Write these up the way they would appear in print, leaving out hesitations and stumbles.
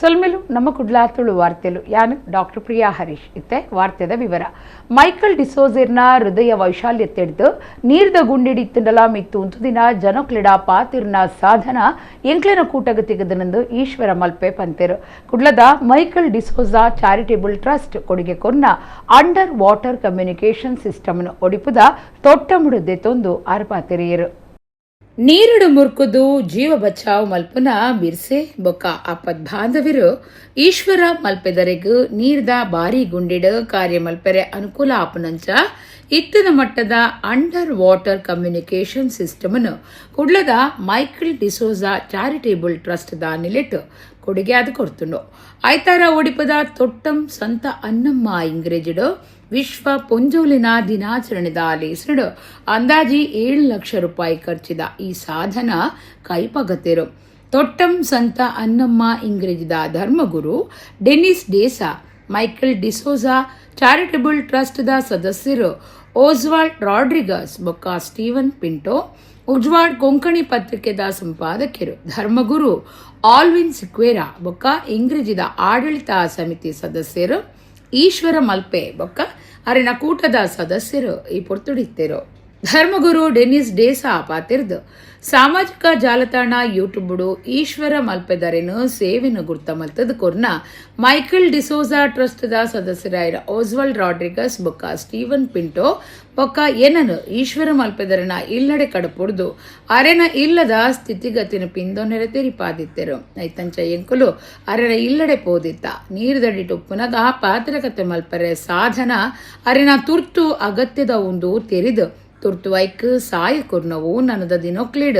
ಸೊಲ್ಮೆಲು. ನಮ್ಮ ಕುಡ್ಲ ತುಳು ವಾರ್ತೆಲು. ಯಾನು ಡಾಕ್ಟರ್ ಪ್ರಿಯಾ ಹರೀಶ್. ಇತ್ತೆ ವಾರ್ತೆದ ವಿವರ. ಮೈಕಲ್ ಡಿಸೋಜೆರ್ನ ಹೃದಯ ವೈಶಾಲ್ಯತೆಡ್ದು ನೀರ್ದ ಗುಂಡಿಡಿತ್ತುಂಡಲ ಮಿತ್ತು ಉಂತುದಿನ ಜನಕ್ಲೆಡ ಪಾತಿರ್ನ ಸಾಧನ ಎಂಕ್ಲೆನ ಕೂಟಗ ತಿಗದನಂದು ಈಶ್ವರ ಮಲ್ಪೆ ಪಂತೆರು. ಕುಡ್ಲದ ಮೈಕಲ್ ಡಿಸೋಜಾ ಚಾರಿಟೇಬಲ್ ಟ್ರಸ್ಟ್ ಕೊಡುಗೆ ಕೊರ್ನ ಅಂಡರ್ ವಾಟರ್ ಕಮ್ಯುನಿಕೇಶನ್ ಸಿಸ್ಟಮ್ ಒಡಿಪುದ ತೊಟ್ಟಮುಡು ದೆತೊಂದು ಆರ್ಪಾತೆರಿಯರು. ನೀರುಡು ಮುರ್ಕುದು ಜೀವ ಬಚಾವ್ ಮಲ್ಪುನ ಬಿರ್ಸೆ ಬೊಕ್ಕ ಆಪದ್ ಬಾಂಧವರು ಈಶ್ವರ ಮಲ್ಪೆದರೆಗ್ ನೀರ್ದ ಬಾರಿ ಗುಂಡಿಡ್ ಕಾರ್ಯ ಮಲ್ಪೆರೆ ಅನುಕೂಲ ಆಪುನಂಚ ಇತ್ತಿನ ಮಟ್ಟದ ಅಂಡರ್ ವಾಟರ್ ಕಮ್ಯುನಿಕೇಶನ್ ಸಿಸ್ಟಮ್ ಕುಡ್ಲದ ಮೈಕಲ್ ಡಿಸೋಜಾ ಚಾರಿಟೇಬಲ್ ಟ್ರಸ್ಟ್ ದ ನಿಲೆಟ್ ಕೊಡುಗೆ ಅದು ಕೊಡ್ತುಂಡು. ಐತಾರ ಒಡಿಪದ ತೊಟ್ಟಂ ಸಂತ ಅನ್ನಮ್ಮ ಇಂಗ್ರೇಜಿಡ್ ವಿಶ್ವ ಪೊಂಜೋಲಿನ ದಿನಾಚರಣೆದ ಲೇಸಡು ಅಂದಾಜಿ 7 ಲಕ್ಷ ರೂಪಾಯಿ ಖರ್ಚಿದ ಈ ಸಾಧನ ಕೈಪಗತೆರು. ತೊಟ್ಟಂ ಸಂತ ಅನ್ನಮ್ಮ ಇಂಗ್ರೇಜಿದ ಧರ್ಮಗುರು ಡೆನಿಸ್ ಡೇಸಾ, ಮೈಕಲ್ ಡಿಸೋಜಾ ಚಾರಿಟಬಲ್ ಟ್ರಸ್ಟ್ದ ಸದಸ್ಯರು ಓಸ್ವಾಲ್ಡ್ ರಾಡ್ರಿಗಸ್ ಬೊಕ್ಕ ಸ್ಟೀವನ್ ಪಿಂಟೋ, ಉಜ್ವಾಡ್ ಕೊಂಕಣಿ ಪತ್ರಿಕೆದ ಸಂಪಾದಕರು ಧರ್ಮಗುರು ಆಲ್ವಿನ್ ಸಿಕ್ವೇರಾ ಬೊಕ್ಕ ಇಂಗ್ರೇಜಿದ ಆಡಳಿತ ಸಮಿತಿ ಸದಸ್ಯರು ಈಶ್ವರ ಮಲ್ಪೆ ಬೊಕ್ಕ ಅರಿನ ಕೂಟದ ಸದಸ್ಯರು ಈ ಪೊರ್ತುಡಿತ್ತೆರು. ಧರ್ಮಗುರು ಡೆನಿಸ್ ಡೇಸಾ ಪಾತಿರ್ದು, ಸಾಮಾಜಿಕ ಜಾಲತಾಣ ಯೂಟ್ಯೂಬ್ ಈಶ್ವರ ಮಲ್ಪೆದರೆನು ಸೇವೆನು ಗುರ್ತ ಮಲ್ತದ ಕೊರ್ನ ಮೈಕಲ್ ಡಿಸೋಜಾ ಟ್ರಸ್ಟ್ದ ಸದಸ್ಯರಾಯಿರ ಓಸ್ವಾಲ್ಡ್ ರಾಡ್ರಿಗಸ್ ಬೊಕ್ಕ ಸ್ಟೀವನ್ ಪಿಂಟೋ ಬೊಕ್ಕ ಏನನು ಈಶ್ವರ ಮಲ್ಪೆದರನ ಇಲ್ಲಡೆ ಕಡಪುಡ್ದು ಅರೆನ ಇಲ್ಲದ ಸ್ಥಿತಿಗತಿನ ಪಿಂದೊನೆರೆ ತೆರಿಪಾದಿತ್ತೆರು. ಐತಂಚ ಎಂಕುಲು ಅರೆನ ಇಲ್ಲಡೆ ಪೋದಿತ್ತ. ನೀರುದಡಿ ಟುಪ್ಪುನಗ ಪಾತ್ರಕತೆ ಮಲ್ಪರೆ ಸಾಧನ ಅರೆನ ತುರ್ತು ಅಗತ್ಯದ ಒಂದು ತೆರಿದು ತುರ್ತು ಐಕ್ ಸಾಯ ಕೊರ್ನವು. ನನದ ದಿನೊಕ್ಲಿಡ್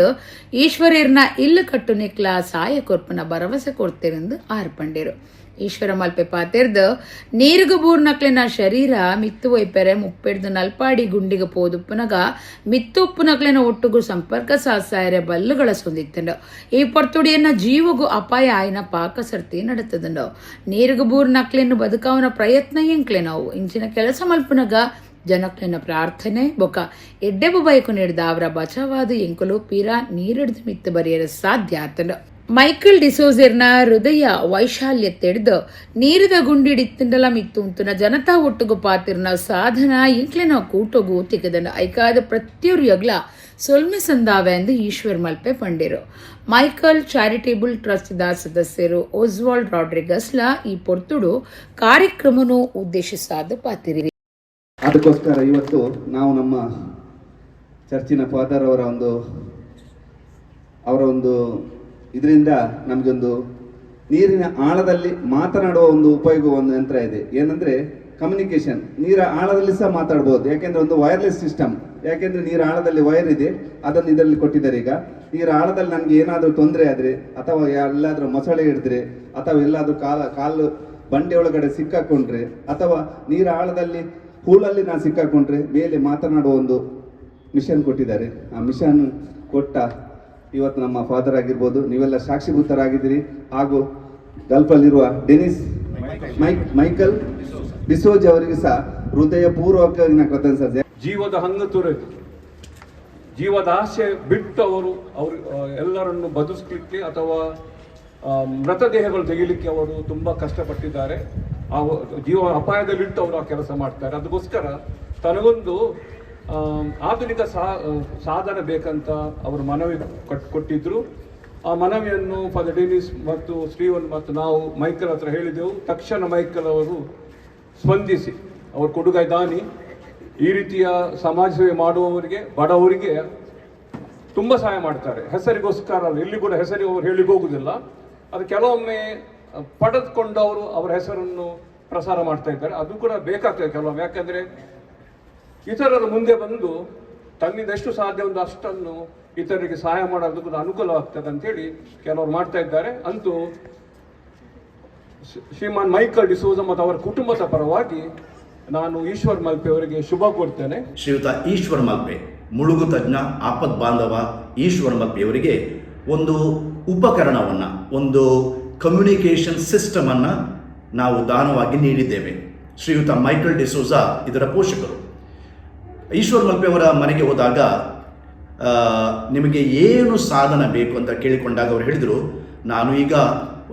ಈಶ್ವರ್ಯರ್ನ ಇಲ್ಲು ಕಟ್ಟು ನಿಕ್ಲ ಸಾಯ ಕೊರ್ಪನ ಭರವಸೆ ಕೊಡ್ತೇರೆಂದು ಆರ್ಪಂಡಿರು. ಈಶ್ವರ ಮಲ್ಪೆ ಪಾತೆರ್ದು, ನೀರುಗು ಬೂರ್ನಕ್ಲೆನ ಶರೀರ ಮಿತ್ತು ಒಯ್ಪೆರೆ ಮುಪ್ಪೆಡ್ದು ನಲ್ಪಾಡಿ ಗುಂಡಿಗೆ ಪೋದುಪ್ಪುನಗ ಮಿತ್ತುಪ್ಪುನಕ್ಲೆನ ಒಟ್ಟುಗು ಸಂಪರ್ಕ ಸಾಸಾಯರೆ ಬಲ್ಲುಗಳ ಸೊಂದಿತ್ತಂಡು. ಈ ಪೊರ್ತುಡಿಯನ್ನ ಜೀವಗು ಅಪಾಯ ಆಯ್ನ ಪಾಕ ಸರ್ತಿ ನಡತದಂಡು. ನೀರುಗು ಬೂರ್ನಕ್ಲೆನ್ನು ಬದುಕಾವನ ಪ್ರಯತ್ನ ಎಂಕ್ಲೆ ನಾವು. ಇಂಚಿನ ಕೆಲಸ ಮಲ್ಪುನಗ ಜನಕ್ಲೆನ ಪ್ರಾರ್ಥನೆ ಬೊಕ ಎಡ್ಡೆಬು ಬೈಕು ನೀಡಿದ ಅವರ ಬಚಾವಾದ ಎಂಕುಲು ಪೀರಾ ನೀರಿಡ್ದು ಮಿತ್ತು ಬರೆಯಲು ಸಾಧ್ಯ ಆತಂಡು. ಮೈಕಲ್ ಡಿಸೋಜೆರ್ನ ಹೃದಯ ವೈಶಾಲ್ಯತೆಡ್ದು ನೀರಿದ ಗುಂಡಿಡಿತ್ತಂಡಲ ಮಿತ್ತು ಉಂತುನ ಜನತಾ ಒಟ್ಟುಗು ಪಾತಿರ್ನ ಸಾಧನ ಇಂಕ್ಲೆನ ಕೂಟಗು ತಿಕ್ಕದಂಡ. ಐಕಾದ ಪ್ರತಿಯೊರಿಯಗ್ಲ ಸೊಲ್ಮೆ ಸಂದಾವೆ ಎಂದು ಈಶ್ವರ್ ಮಲ್ಪೆ ಪಂಡಿರು. ಮೈಕಲ್ ಚಾರಿಟೇಬಲ್ ಟ್ರಸ್ಟ್ the ಸದಸ್ಯರು ಓಸ್ವಾಲ್ಡ್ ರಾಡ್ರಿಗಸ್ಲ ಈ ಪೊರ್ತುಡು ಕಾರ್ಯಕ್ರಮನು ಉದ್ದೇಶಿಸಾದ ಪಾತಿರಿ. ಅದಕ್ಕೋಸ್ಕರ ಇವತ್ತು ನಾವು ನಮ್ಮ ಚರ್ಚಿನ ಫಾದರ್ ಅವರ ಒಂದು ಇದರಿಂದ ನಮಗೊಂದು ನೀರಿನ ಆಳದಲ್ಲಿ ಮಾತನಾಡುವ ಒಂದು ಉಪಯೋಗ ಒಂದು ಯಂತ್ರ ಇದೆ. ಏನಂದ್ರೆ ಕಮ್ಯುನಿಕೇಶನ್, ನೀರ ಆಳದಲ್ಲಿ ಸಹ ಮಾತಾಡ್ಬೋದು. ಯಾಕೆಂದ್ರೆ ಒಂದು ವೈರ್ಲೆಸ್ ಸಿಸ್ಟಮ್. ಯಾಕೆಂದ್ರೆ ನೀರ ಆಳದಲ್ಲಿ ವೈರ್ ಇದೆ, ಅದನ್ನು ಇದರಲ್ಲಿ ಕೊಟ್ಟಿದ್ದಾರೆ. ಈಗ ನೀರ ಆಳದಲ್ಲಿ ನನಗೆ ಏನಾದರೂ ತೊಂದರೆ ಆದರೆ, ಅಥವಾ ಎಲ್ಲಾದರೂ ಮೊಸಳೆ ಹಿಡಿದ್ರೆ, ಅಥವಾ ಎಲ್ಲಾದರೂ ಕಾಲು ಬಂಡೆ ಒಳಗಡೆ ಸಿಕ್ಕಾಕೊಂಡ್ರೆ, ಅಥವಾ ನೀರ ಆಳದಲ್ಲಿ ಹೂಳಲ್ಲಿ ನಾನು ಸಿಕ್ಕಾಕೊಂಡ್ರೆ ಮೇಲೆ ಮಾತನಾಡುವ ಒಂದು ಮಿಷನ್ ಕೊಟ್ಟಿದ್ದಾರೆ. ಆ ಮಿಷನ್ ಕೊಟ್ಟ ಇವತ್ತು ನಮ್ಮ ಫಾದರ್ ಆಗಿರ್ಬೋದು, ನೀವೆಲ್ಲ ಸಾಕ್ಷಿಭೂತರಾಗಿದ್ದೀರಿ. ಹಾಗೂ ಗಲ್ಫಲ್ಲಿರುವ ಡೆನಿಸ್ ಮೈಕಲ್ ಡಿಸೋಜ್ ಅವರಿಗೆ ಸಹ ಹೃದಯ ಪೂರ್ವಕ ಕೃತಜ್ಞತೆ. ಜೀವದ ಹಂಗು ತೊರೆದು, ಜೀವದ ಆಸೆ ಬಿಟ್ಟು ಅವರು ಅವರು ಎಲ್ಲರನ್ನು ಬದುಕಲಿಕ್ಕೆ ಅಥವಾ ಮೃತದೇಹಗಳು ತೆಗಿಲಿಕ್ಕೆ ಅವರು ತುಂಬ ಕಷ್ಟಪಟ್ಟಿದ್ದಾರೆ. ಆ ಜೀವ ಅಪಾಯದಲ್ಲಿಟ್ಟು ಅವರು ಆ ಕೆಲಸ ಮಾಡ್ತಾರೆ. ಅದಕ್ಕೋಸ್ಕರ ತನಗೊಂದು ಆಧುನಿಕ ಸಾಧನ ಬೇಕಂತ ಅವರು ಮನವಿ ಕೊಟ್ಟಿದ್ರು. ಆ ಮನವಿಯನ್ನು ಫಾದರ್ ಡೆನಿಸ್ ಮತ್ತು ಸ್ಟೀವನ್ ಮತ್ತು ನಾವು ಮೈಕಲ್ ಹತ್ರ ಹೇಳಿದೆವು. ತಕ್ಷಣ ಮೈಕಲ್ ಅವರು ಸ್ಪಂದಿಸಿ, ಅವರು ಕೊಡುಗೈ ದಾನಿ. ಈ ರೀತಿಯ ಸಮಾಜ ಸೇವೆ ಮಾಡುವವರಿಗೆ, ಬಡವರಿಗೆ ತುಂಬ ಸಹಾಯ ಮಾಡ್ತಾರೆ. ಹೆಸರಿಗೋಸ್ಕರ ಅಲ್ಲ, ಎಲ್ಲಿ ಕೂಡ ಹೆಸರಿಗೆ ಅವರು ಹೇಳಿಕ್ಕೆ ಹೋಗುದಿಲ್ಲ. ಅದು ಕೆಲವೊಮ್ಮೆ ಪಡೆದುಕೊಂಡವರು ಅವರ ಹೆಸರನ್ನು ಪ್ರಸಾರ ಮಾಡ್ತಾ ಇದ್ದಾರೆ. ಅದು ಕೂಡ ಬೇಕಾಗ್ತದೆ ಕೆಲವೊಮ್ಮೆ. ಯಾಕಂದರೆ ಇತರರು ಮುಂದೆ ಬಂದು ತನ್ನಿಂದ ಎಷ್ಟು ಸಾಧ್ಯ ಒಂದು ಅಷ್ಟನ್ನು ಇತರರಿಗೆ ಸಹಾಯ ಮಾಡೋದಕ್ಕೂ ಅನುಕೂಲವಾಗ್ತದೆ ಅಂತೇಳಿ ಕೆಲವರು ಮಾಡ್ತಾ ಇದ್ದಾರೆ. ಅಂತೂ ಶ್ರೀಮಾನ್ ಮೈಕಲ್ ಡಿಸೋಜ ಮತ್ತು ಅವರ ಕುಟುಂಬದ ಪರವಾಗಿ ನಾನು ಈಶ್ವರ್ ಮಲ್ಪೆ ಅವರಿಗೆ ಶುಭ ಕೋರ್ತೇನೆ. ಶ್ರೀಯುತ ಈಶ್ವರ್ ಮಲ್ಪೆ, ಮುಳುಗು ತಜ್ಞ, ಆಪದ್ ಬಾಂಧವ ಈಶ್ವರ್ ಮಲ್ಪೆಯವರಿಗೆ ಒಂದು ಉಪಕರಣವನ್ನು, ಒಂದು ಕಮ್ಯುನಿಕೇಷನ್ ಸಿಸ್ಟಮನ್ನು ನಾವು ದಾನವಾಗಿ ನೀಡಿದ್ದೇವೆ. ಶ್ರೀಯುತ ಮೈಕಲ್ ಡಿಸೋಜಾ ಇದರ ಪೋಷಕರು. ಈಶ್ವರ್ ಮಲ್ಪೆಯವರ ಮನೆಗೆ ಹೋದಾಗ ನಿಮಗೆ ಏನು ಸಾಧನ ಬೇಕು ಅಂತ ಕೇಳಿಕೊಂಡಾಗ ಅವರು ಹೇಳಿದರು, ನಾನು ಈಗ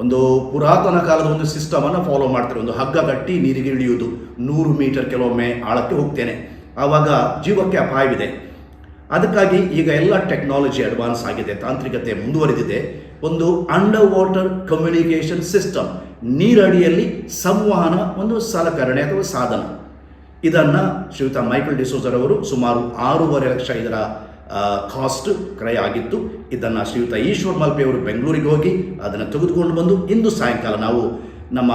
ಒಂದು ಪುರಾತನ ಕಾಲದ ಒಂದು ಸಿಸ್ಟಮನ್ನು ಫಾಲೋ ಮಾಡ್ತಾರೆ. ಒಂದು ಹಗ್ಗ ಕಟ್ಟಿ ನೀರಿಗೆ ಇಳಿಯುವುದು, 100 ಮೀಟರ್ ಕೆಲವೊಮ್ಮೆ ಆಳಕ್ಕೆ ಹೋಗ್ತೇನೆ, ಆವಾಗ ಜೀವಕ್ಕೆ ಅಪಾಯವಿದೆ. ಅದಕ್ಕಾಗಿ ಈಗ ಎಲ್ಲ ಟೆಕ್ನಾಲಜಿ ಅಡ್ವಾನ್ಸ್ ಆಗಿದೆ, ತಾಂತ್ರಿಕತೆ ಮುಂದುವರೆದಿದೆ. ಒಂದು under water communication system, ನೀರಡಿಯಲ್ಲಿ ಸಂವಹನ ಒಂದು ಸಲಕರಣೆ ಅಥವಾ ಸಾಧನ, ಇದನ್ನು ಶ್ರೀಯುತ ಮೈಕಲ್ ಡಿಸೋಜರವರು ಸುಮಾರು 6.5 ಲಕ್ಷ ಇದರ ಕಾಸ್ಟ್ ಕ್ರಯ ಆಗಿತ್ತು. ಇದನ್ನು ಶ್ರೀಯುತ ಈಶ್ವರ್ ಮಲ್ಪೆಯವರು ಬೆಂಗಳೂರಿಗೆ ಹೋಗಿ ಅದನ್ನು ತೆಗೆದುಕೊಂಡು ಬಂದು ಇಂದು ಸಾಯಂಕಾಲ ನಾವು ನಮ್ಮ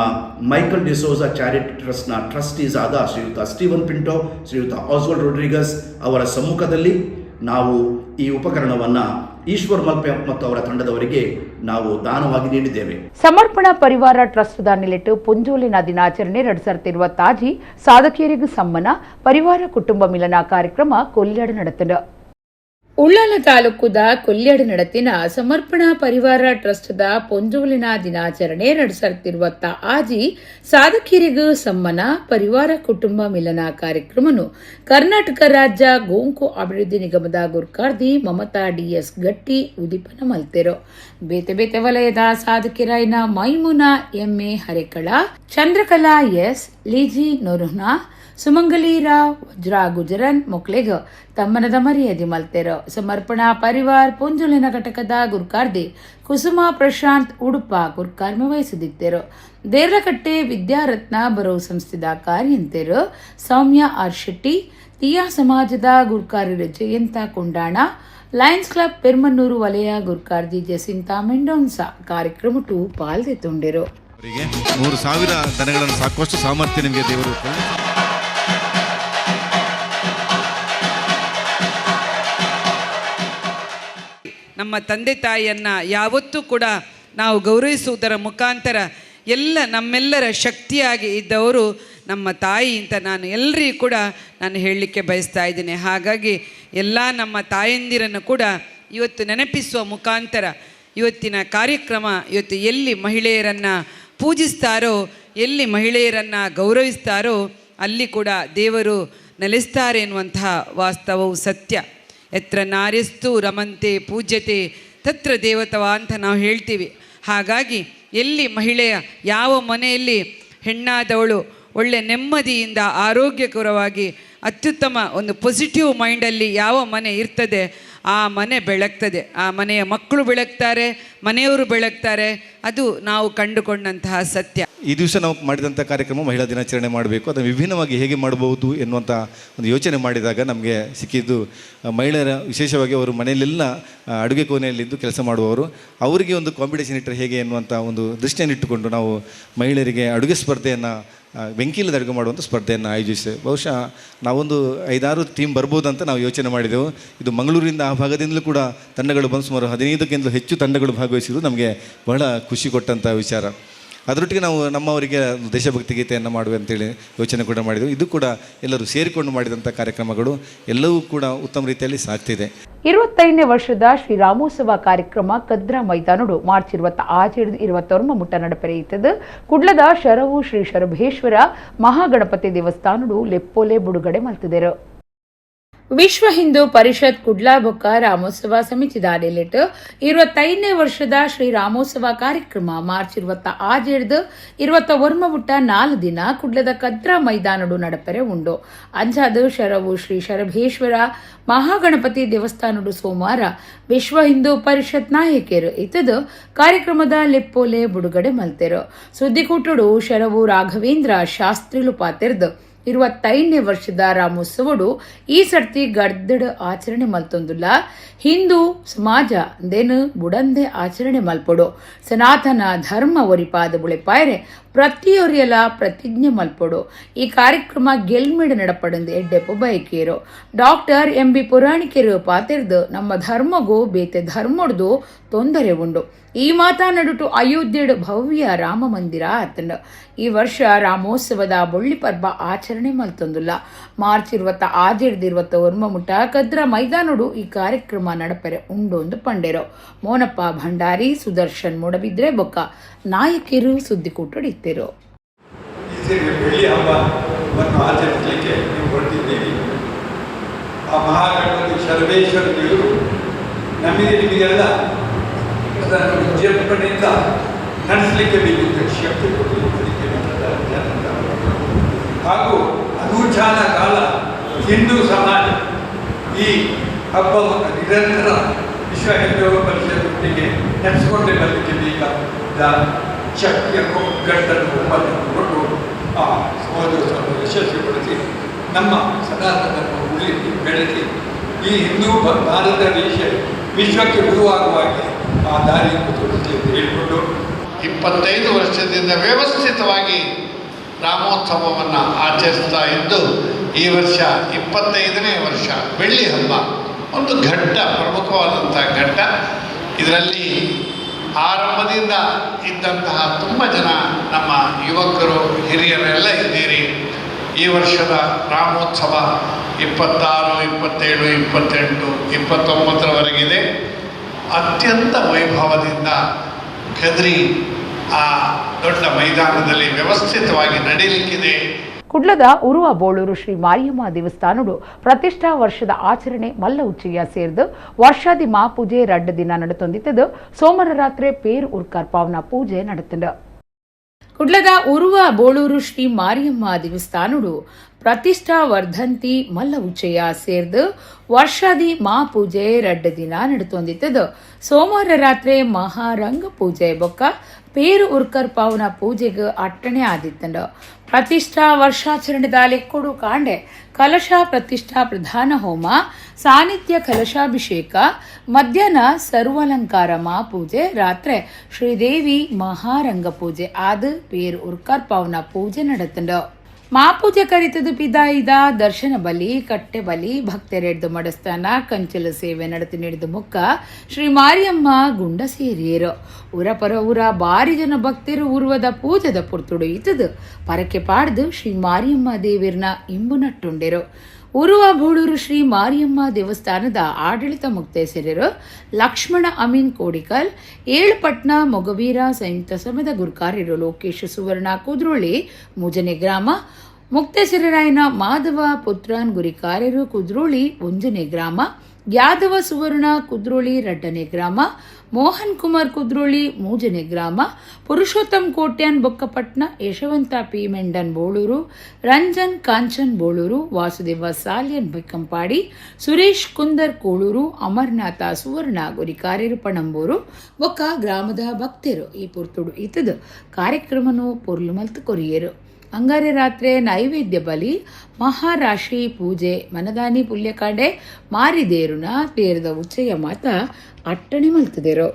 ಮೈಕಲ್ ಡಿಸೋಜ ಚಾರಿಟಿ ಟ್ರಸ್ಟ್ನ ಟ್ರಸ್ಟೀಸ್ ಆದ ಶ್ರೀಯುತ ಸ್ಟೀವನ್ ಪಿಂಟೋ, ಶ್ರೀಯುತ ಆಸ್ವಾಲ್ಡ್ ರೊಡ್ರಿಗಸ್ ಅವರ ಸಮ್ಮುಖದಲ್ಲಿ ನಾವು ಈ ಉಪಕರಣವನ್ನು ಈಶ್ವರ್ ಮಲ್ಪೆ ಮತ್ತು ಅವರ ತಂಡದವರಿಗೆ ನಾವು ದಾನವಾಗಿ ನೀಡಿದ್ದೇವೆ. ಸಮರ್ಪಣಾ ಪರಿವಾರ ಟ್ರಸ್ಟ್ ದ ನಿಲೆಟ್ಟು ಪುಂಜೋಲಿನ ದಿನಾಚರಣೆ 2026 ಸಾಧಕಿಯರಿಗೂ ಸಮ್ಮನ ಪರಿವಾರ ಕುಟುಂಬ ಮಿಲನ ಕಾರ್ಯಕ್ರಮ ಕೊಲ್ಯಾಡು ನಡೆತನು. ಉಳ್ಳಾಲ ತಾಲೂಕುದ ಕೊಲ್ಯಾಡು ನಡತಿನ ಸಮರ್ಪಣಾ ಪರಿವಾರ ಟ್ರಸ್ಟ್ the ಪೊಂಜೋಲಿನ ದಿನಾಚರಣೆ 2026 ಸಾಧಕಿಯರಿಗೂ ಸಮ್ಮನ ಪರಿವಾರ ಕುಟುಂಬ ಮಿಲನ ಕಾರ್ಯಕ್ರಮನು ಕರ್ನಾಟಕ ರಾಜ್ಯ ಗೋಂಕು ಅಭಿವೃದ್ಧಿ ನಿಗಮದ ಗುರ್ಕಾರ್ದಿ ಮಮತಾ ಡಿಎಸ್ ಗಟ್ಟಿ ಉದಿಪನ ಮಲ್ತೆರು. ಬೇತೆ ಬೇತೆ ವಲಯದ ಸಾಧಕಿಯರಾಯಿನ ಮೈಮುನಾ ಎಂಎ ಹರೇಕಳ, ಚಂದ್ರಕಲಾ ಎಸ್, ಲೀಜಿ ನೊರುಹ್ನಾ, ಸುಮಂಗಲಿ ರಾವ್, ವಜ್ರಾ ಗುಜರನ್ ಮೊಕ್ಲೆಗ್ ತಮ್ಮನದ ಮರ್ಯಾದೆ ಮಲ್ತೆರು. ಸಮರ್ಪಣಾ ಪರಿವಾರ್ ಪೊಂಜುಲಿನ ಘಟಕದ ಗುರ್ಕಾರ್ದಿ ಕುಸುಮಾ ಪ್ರಶಾಂತ್ ಉಡುಪ ಗುರ್ಕಾರ್ಮೆ ವಹಿಸಿದಿತ್ತೆರು. ದೇರ್ಲಕಟ್ಟೆ ವಿದ್ಯಾರತ್ನ ಬರೋ ಸಂಸ್ಥೆದ ಕಾರ್ಯಂತೆರು ಸೌಮ್ಯ ಆರ್ ಶೆಟ್ಟಿ, ತಿಯಾ ಸಮಾಜದ ಗುರ್ಕಾರ್ಯರು ಜಯಂತ ಕೊಂಡಾಣ, ಲಯನ್ಸ್ ಕ್ಲಬ್ ಪೆರ್ಮನ್ನೂರು ವಲಯ ಗುರ್ಕಾರ್ದಿ ಜಸಿಂತಾ ಮೆಂಡೋನ್ಸಾ ಕಾರ್ಯಕ್ರಮಟು ಪಾಲ್ದೆತ್ತುಂಡೆರು. ಅವರಿಗೆ 3,000 ದನಗಳನ್ನು ಸಾಕುವಷ್ಟು ಸಾಮರ್ಥ್ಯ ನಿಮಗೆ ದೇವರು ನಮ್ಮ ತಂದೆ ತಾಯಿಯನ್ನು ಯಾವತ್ತೂ ಕೂಡ ನಾವು ಗೌರವಿಸುವುದರ ಮುಖಾಂತರ ಎಲ್ಲ ನಮ್ಮೆಲ್ಲರ ಶಕ್ತಿಯಾಗಿ ಇದ್ದವರು ನಮ್ಮ ತಾಯಿ ಅಂತ ನಾನು ಎಲ್ಲರಿಗೂ ಕೂಡ ನಾನು ಹೇಳಲಿಕ್ಕೆ ಬಯಸ್ತಾ ಇದ್ದೇನೆ. ಹಾಗಾಗಿ ಎಲ್ಲ ನಮ್ಮ ತಾಯಂದಿರನ್ನು ಕೂಡ ಇವತ್ತು ನೆನಪಿಸುವ ಮುಖಾಂತರ ಇವತ್ತಿನ ಕಾರ್ಯಕ್ರಮ, ಇವತ್ತು ಎಲ್ಲಿ ಮಹಿಳೆಯರನ್ನು ಪೂಜಿಸ್ತಾರೋ, ಎಲ್ಲಿ ಮಹಿಳೆಯರನ್ನು ಗೌರವಿಸ್ತಾರೋ ಅಲ್ಲಿ ಕೂಡ ದೇವರು ನೆಲೆಸ್ತಾರೆ ಎನ್ನುವಂತಹ ವಾಸ್ತವವು ಸತ್ಯ. ಎತ್ರ ನಾರ್ಯಸ್ತು ರಮಂತೆ ಪೂಜ್ಯತೆ ತತ್ರ ದೇವತವ ಅಂತ ನಾವು ಹೇಳ್ತೀವಿ. ಹಾಗಾಗಿ ಎಲ್ಲಿ ಮಹಿಳೆಯ ಯಾವ ಮನೆಯಲ್ಲಿ ಹೆಣ್ಣಾದವಳು ಒಳ್ಳೆ ನೆಮ್ಮದಿಯಿಂದ ಆರೋಗ್ಯಕರವಾಗಿ ಅತ್ಯುತ್ತಮ ಒಂದು ಪಾಸಿಟಿವ್ ಮೈಂಡಲ್ಲಿ ಯಾವ ಮನೆ ಇರ್ತದೆ ಆ ಮನೆ ಬೆಳಗ್ತದೆ, ಆ ಮನೆಯ ಮಕ್ಕಳು ಬೆಳಗ್ತಾರೆ, ಮನೆಯವರು ಬೆಳಗ್ತಾರೆ. ಅದು ನಾವು ಕಂಡುಕೊಂಡಂತಹ ಸತ್ಯ. ಈ ದಿವಸ ನಾವು ಮಾಡಿದಂಥ ಕಾರ್ಯಕ್ರಮ ಮಹಿಳಾ ದಿನಾಚರಣೆ ಮಾಡಬೇಕು, ಅದನ್ನು ವಿಭಿನ್ನವಾಗಿ ಹೇಗೆ ಮಾಡಬಹುದು ಎನ್ನುವಂಥ ಒಂದು ಯೋಚನೆ ಮಾಡಿದಾಗ ನಮಗೆ ಸಿಕ್ಕಿದ್ದು ಮಹಿಳೆಯರ, ವಿಶೇಷವಾಗಿ ಅವರು ಮನೆಯಲ್ಲೆಲ್ಲ ಅಡುಗೆ ಕೋಣೆಯಲ್ಲಿದ್ದು ಕೆಲಸ ಮಾಡುವವರು, ಅವರಿಗೆ ಒಂದು ಕಾಂಪಿಟೇಷನ್ ಇಟ್ಟರೆ ಹೇಗೆ ಎನ್ನುವಂಥ ಒಂದು ದೃಷ್ಟಿಯನ್ನು ಇಟ್ಟುಕೊಂಡು ನಾವು ಮಹಿಳೆಯರಿಗೆ ಅಡುಗೆ ಸ್ಪರ್ಧೆಯನ್ನು, ಬೆಂಕಿಯಿಲ್ಲದ ಅಡುಗೆ ಮಾಡುವಂಥ ಸ್ಪರ್ಧೆಯನ್ನು ಆಯೋಜಿಸಿ, ಬಹುಶಃ ನಾವೊಂದು 5-6 ಟೀಮ್ ಬರ್ಬೋದು ಅಂತ ನಾವು ಯೋಚನೆ ಮಾಡಿದೆವು. ಇದು ಮಂಗಳೂರಿಂದ ಆ ಭಾಗದಿಂದಲೂ ಕೂಡ ತಂಡಗಳು ಬಂದು ಸುಮಾರು 15ಕ್ಕಿಂತಲೂ ಹೆಚ್ಚು ತಂಡಗಳು ಭಾಗವಹಿಸಿದ್ದು ನಮಗೆ ಬಹಳ ಖುಷಿ ಕೊಟ್ಟಂಥ ವಿಚಾರ. ಅದರೊಟ್ಟಿಗೆ ನಾವು ನಮ್ಮವರಿಗೆ ದೇಶಭಕ್ತಿ ಗೀತೆಯನ್ನು ಮಾಡುವೆ ಅಂತೇಳಿ ಯೋಚನೆ ಕೂಡ ಮಾಡಿದೆವು. ಇದು ಕೂಡ ಎಲ್ಲರೂ ಸೇರಿಕೊಂಡು ಮಾಡಿದಂಥ ಕಾರ್ಯಕ್ರಮಗಳು ಎಲ್ಲವೂ ಕೂಡ ಉತ್ತಮ ರೀತಿಯಲ್ಲಿ ಸಾಗ್ತಿದೆ. 25ನೇ ವರ್ಷದ ಶ್ರೀರಾಮೋತ್ಸವ ಕಾರ್ಯಕ್ರಮ ಕದ್ರಾ ಮೈದಾನಡು ಮಾರ್ಚ್ 26 29 ಮುಟ್ಟ ನಡಪೆರೆಯುತ್ತದೆ. ಕುಡ್ಲದ ಶರವು ಶ್ರೀ ಶರಭೇಶ್ವರ ಮಹಾಗಣಪತಿ ದೇವಸ್ಥಾನಡು ಲೆಪ್ಪೋಲೆ ಬುಡುಗಡೆ ಮಲ್ತಿದರು. ವಿಶ್ವ ಹಿಂದೂ ಪರಿಷತ್ ಕುಡ್ಲಾ ಬೊಕ್ಕ ರಾಮೋತ್ಸವ ಸಮಿತಿ ದಾಡಿಲಿಟ್ಟು 25ನೇ ವರ್ಷದ ಶ್ರೀರಾಮೋತ್ಸವ ಕಾರ್ಯಕ್ರಮ ಮಾರ್ಚ್ 26 29 ಮುಟ್ಟ 4 ದಿನ ಕುಡ್ಲದ ಕದ್ರಾ ಮೈದಾನಡು ನಡಪೆರೆ ಉಂಡು. ಅಂಜಾದು ಶರವು ಶ್ರೀ ಶರಭೇಶ್ವರ ಮಹಾಗಣಪತಿ ದೇವಸ್ಥಾನಡು ಸೋಮವಾರ ವಿಶ್ವ ಹಿಂದೂ ಪರಿಷತ್ ನಾಯಕರು ಇತದು ಕಾರ್ಯಕ್ರಮದ ಲೆಪ್ಪೋಲೆ ಬುಡುಗಡೆ ಮಲ್ತೆರು. ಸುದ್ದಿಕೂಟಡು ಶರವು ರಾಘವೇಂದ್ರ ಶಾಸ್ತ್ರಿಲು ಪಾತೆರ್ದು 25ನೇ ವರ್ಷದ ರಾಮೋತ್ಸವಡು ಈ ಸರ್ತಿ ಗರ್ದಡ್ ಆಚರಣೆ ಮಲ್ತೊಂದುಲ್ಲ. ಹಿಂದೂ ಸಮಾಜ ದೇನು ಬುಡಂದೆ ಆಚರಣೆ ಮಲ್ಪೊಡು, ಸನಾತನ ಧರ್ಮ ಒರಿಪಾದ ಬುಳೆಪಾಯರೆ ಪ್ರತಿಯೊರಿಯಲ ಪ್ರತಿಜ್ಞೆ ಮಲ್ಪೊಡು. ಈ ಕಾರ್ಯಕ್ರಮ ಗೆಲ್ಮೆಡ್ ನಡಪಡಂದು ಎಡ್ಡೆಪ್ಪು ಬಯಕೇರು. Doctor MB. ಪುರಾಣಿಕೆರು ಪಾತೆರ್ದು ನಮ್ಮ ಧರ್ಮಗೂ ಬೇತೆ ಧರ್ಮಡ್ದು ತೊಂದರೆ ಉಂಡು. ಈ ಮಾತಾ ನಡುಟು ಅಯೋಧ್ಯೆಡು ಭವ್ಯ ರಾಮ ಮಂದಿರ ಆತಂಡ. ಈ ವರ್ಷ ರಾಮೋತ್ಸವದ ಬೊಳ್ಳಿ ಪರ್ಬ ಆಚರಣೆ ಮಲ್ತೊಂದುಲ್ಲ. ಮಾರ್ಚ್ 26 29 ಮುಟ್ಟ ಕದ್ರ ಮೈದಾನಡು ಈ ಕಾರ್ಯಕ್ರಮ ನಡಪೆರೆ ಉಂಡು ಎಂದು ಪಂಡೆರು. ಮೋನಪ್ಪ ಭಂಡಾರಿ, ಸುದರ್ಶನ್ ಮೂಡಬಿದ್ರೆ ಬೊಕ್ಕ ನಾಯಕಿರು ಸುದ್ದಿಕೂಟಡಿತ್ತಿರು. ಬೆಳ್ಳಿ ಹಬ್ಬವನ್ನು ಆಚರಿಸಲಿಕ್ಕೆ ನೀವು ಹೊರಟಿದ್ದೀವಿ. ಆ ಮಹಾಗಣಪತಿ ಶರಬೇಶ್ವರ ದೇವರು ನಮಗೆ ನಿಮಗೆಲ್ಲ ಅದನ್ನು ವಿಜೃಂಭಣೆಯಿಂದ ನಡೆಸಲಿಕ್ಕೆ ಬೇಕಿದ್ದ ಶಕ್ತಿ ಕೊಡಲಿ. ಅದಕ್ಕೆ ಜನರ ಹಾಗೂ ಅನೂಚಾನ ಕಾಲ ಹಿಂದೂ ಸಮಾಜ ಈ ಹಬ್ಬವನ್ನು ನಿರಂತರ ವಿಶ್ವ ಹಿಂದೂ ಪರಿಷತ್ತಿಗೆ ನಡೆಸಿಕೊಂಡೇ ಬರಲಿಕ್ಕೆ ಬೇಕಾದ ಶಕ್ತಿಯ ಒಗ್ಗಟ್ಟನ್ನು ಒಮ್ಮತನ್ನು ಕೊಟ್ಟು ಆ ಸಮಾಜೋತ್ಸವವನ್ನು ಯಶಸ್ವಿಗೊಳಿಸಿ ನಮ್ಮ ಸನಾತನ ಧರ್ಮ ಉಳಿಸಿ ಬೆಳೆಸಿ ಈ ಹಿಂದೂ ಭಾರತ ದೇಶ ವಿಶ್ವಕ್ಕೆ ಗುರುವಾಗುವಾಗೆ ಆ ದಾರಿಯನ್ನು ತೋರಿಸಿ ಅಂತ ಹೇಳಿಕೊಂಡು 25 ವರ್ಷದಿಂದ ವ್ಯವಸ್ಥಿತವಾಗಿ ರಾಮೋತ್ಸವವನ್ನು ಆಚರಿಸ್ತಾ ಇದ್ದು ಈ ವರ್ಷ 25ನೇ ವರ್ಷ ಬೆಳ್ಳಿ ಹಬ್ಬ ಒಂದು ಘಟ್ಟ, ಪ್ರಮುಖವಾದಂಥ ಘಟ್ಟ. ಇದರಲ್ಲಿ ಆರಂಭದಿಂದ ಇದ್ದಂತಹ ತುಂಬ ಜನ ನಮ್ಮ ಯುವಕರು, ಹಿರಿಯರೆಲ್ಲ ಇದ್ದೀರಿ. ಈ ವರ್ಷದ ರಾಮೋತ್ಸವ 26, 27, 28, 29ರವರೆಗಿದೆ. ಅತ್ಯಂತ ವೈಭವದಿಂದ ಕದ್ರಿ ಆ ದೊಡ್ಡ ಮೈದಾನದಲ್ಲಿ ವ್ಯವಸ್ಥಿತವಾಗಿ ನಡೆಯಲಿಕ್ಕಿದೆ. ಕುಡ್ಲದ ಉರುವ ಬೋಳೂರು ಶ್ರೀ ಮಾರಿಯಮ್ಮ ದೇವಸ್ಥಾನಡು ಪ್ರತಿಷ್ಠಾ ವರ್ಷದ ಆಚರಣೆ ಮಲ್ಲ ಉಚ್ಚೆಯ ಸೇರಿದು ವರ್ಷಾದಿ ಮಾಪೂಜೆ ರಡ್ಡ ದಿನ ನಡೆತೊಂದಿತ್ತದು. ಸೋಮವಾರ ರಾತ್ರಿ ಪೇರು ಉರ್ಕರ್ಪಾವನ ಪೂಜೆ ನಡೆತಂಡು. ಕುಡ್ಲದ ಉರುವ ಬೋಳೂರು ಶ್ರೀ ಮಾರಿಯಮ್ಮ ದೇವಸ್ಥಾನಡು ಪ್ರತಿಷ್ಠಾ ವರ್ಧಂತಿ ಮಲ್ಲ ಉಚ್ಚೆಯ ಸೇರ್ದು ವರ್ಷಾದಿ ಮಾಪೂಜೆ ರಡ್ಡ ದಿನ ನಡೆತೊಂದಿತ್ತದು. ಸೋಮವಾರ ರಾತ್ರಿ ಮಹಾರಂಗ ಪೂಜೆ ಬೊಕ್ಕ ಪೇರು ಉರ್ಕರ್ಪಾವನ ಪೂಜೆಗೆ ಅಟ್ಟಣೆ ಆದಿತ್ತಂಡು. ಪ್ರತಿಷ್ಠಾ ವರ್ಷಾಚರಣೆದ ಲೆಕ್ಕೊಡು ಕಾಂಡೆ ಕಲಶ ಪ್ರತಿಷ್ಠಾ ಪ್ರಧಾನ ಹೋಮ, ಸಾನ್ನಿಧ್ಯ ಕಲಶಾಭಿಷೇಕ, ಮಧ್ಯಾಹ್ನ ಸರ್ವಾಲಂಕಾರ ಮಹಾಪೂಜೆ, ರಾತ್ರಿ ಶ್ರೀದೇವಿ ಮಹಾರಂಗ ಪೂಜೆ ಆದ ಪೇರು ಉರ್ಕರ್ಪಾವನ ಪೂಜೆ ನಡೆತಂಡು. ಮಾಪೂಜೆ ಕರಿತದು ಪಿದಾಯಿದ ದರ್ಶನ ಬಲಿ, ಕಟ್ಟೆ ಬಲಿ, ಭಕ್ತರೆಡ್ದು ಮಡಸ್ಥಾನ ಕಂಚಲ ಸೇವೆ ನಡೆತಿ ನೀಡಿದ ಮುಕ್ಕ ಶ್ರೀ ಮಾರಿಯಮ್ಮ ಗುಂಡ ಸೇರಿಯರು. ಊರ ಪರ ಊರ ಬಾರಿ ಜನ ಭಕ್ತರು ಉರ್ವದ ಪೂಜೆದ ಪುರ್ತುಡು ಇತ್ತದು ಪರಕೆ ಪಾಡ್ದು ಶ್ರೀ ಮಾರಿಯಮ್ಮ ದೇವಿರ್ನ ಇಂಬು ನಟ್ಟುಂಡೆರು. ಉರುವ ಬೂಳೂರು ಶ್ರೀ ಮಾರಿಯಮ್ಮ ದೇವಸ್ಥಾನದ ಆಡಳಿತ ಮುಕ್ತೇಸರರು ಲಕ್ಷ್ಮಣ ಅಮೀನ್ ಕೋಡಿಕಲ್, ಏಳುಪಟ್ನ ಮೊಗವೀರ ಸಂಯುಕ್ತ ಸಮದ ಗುರುಕಾರ್ಯರು ಲೋಕೇಶ್ ಸುವರ್ಣ ಕುದ್ರೋಳಿ ಮೂಜನೆ ಗ್ರಾಮ, ಮುಕ್ತೇಸರರಾಯನ ಮಾಧವ ಪುತ್ರಾನ್ ಗುರಿಕಾರ್ಯರು ಕುದ್ರೋಳಿ ಒಂಜನೆ ಗ್ರಾಮ, ಯಾದವ ಸುವರ್ಣ ಕುದ್ರೋಳಿ ರಡ್ಡನೆ ಗ್ರಾಮ, ಮೋಹನ್ ಕುಮಾರ್ ಕುದ್ರೋಳಿ ಮೂಜನೆ ಗ್ರಾಮ, ಪುರುಷೋತ್ತಮ್ ಕೋಟ್ಯಾನ್ ಬೊಕ್ಕಪಟ್ನ, ಯಶವಂತ ಪಿ ಮೆಂಡನ್ ಬೋಳೂರು, ರಂಜನ್ ಕಾಂಚನ್ ಬೋಳೂರು, ವಾಸುದೇವ ಸಾಲ್ಯನ್ ಬೈಕಂಪಾಡಿ, ಸುರೇಶ್ ಕುಂದರ್ ಕೋಳೂರು, ಅಮರ್ನಾಥ ಸುವರ್ಣ ಗುರಿಕಾರ್ಯರು ಪಣಂಬೂರು ಬೊಕ್ಕ ಗ್ರಾಮದ ಭಕ್ತರು ಈ ಪುರ್ತುಡು ಇತ್ತದು ಕಾರ್ಯಕ್ರಮನು ಪೊರ್ಲು ಮಲ್ತು ಕೊರಿಯರು. ಅಂಗಾರೆ ರಾತ್ರಿ ನೈವೇದ್ಯ ಬಲಿ, ಮಹಾರಾಶಿ ಪೂಜೆ, ಮನದಾನಿ ಪುಲ್ಯಕಾಂಡೆ ಮಾರಿದೇರುನ ತೇರದ ಉಚ್ಚೆಯ ಮಾತ ಅಟ್ಟಣೆ ಮಲ್ತದೇರು.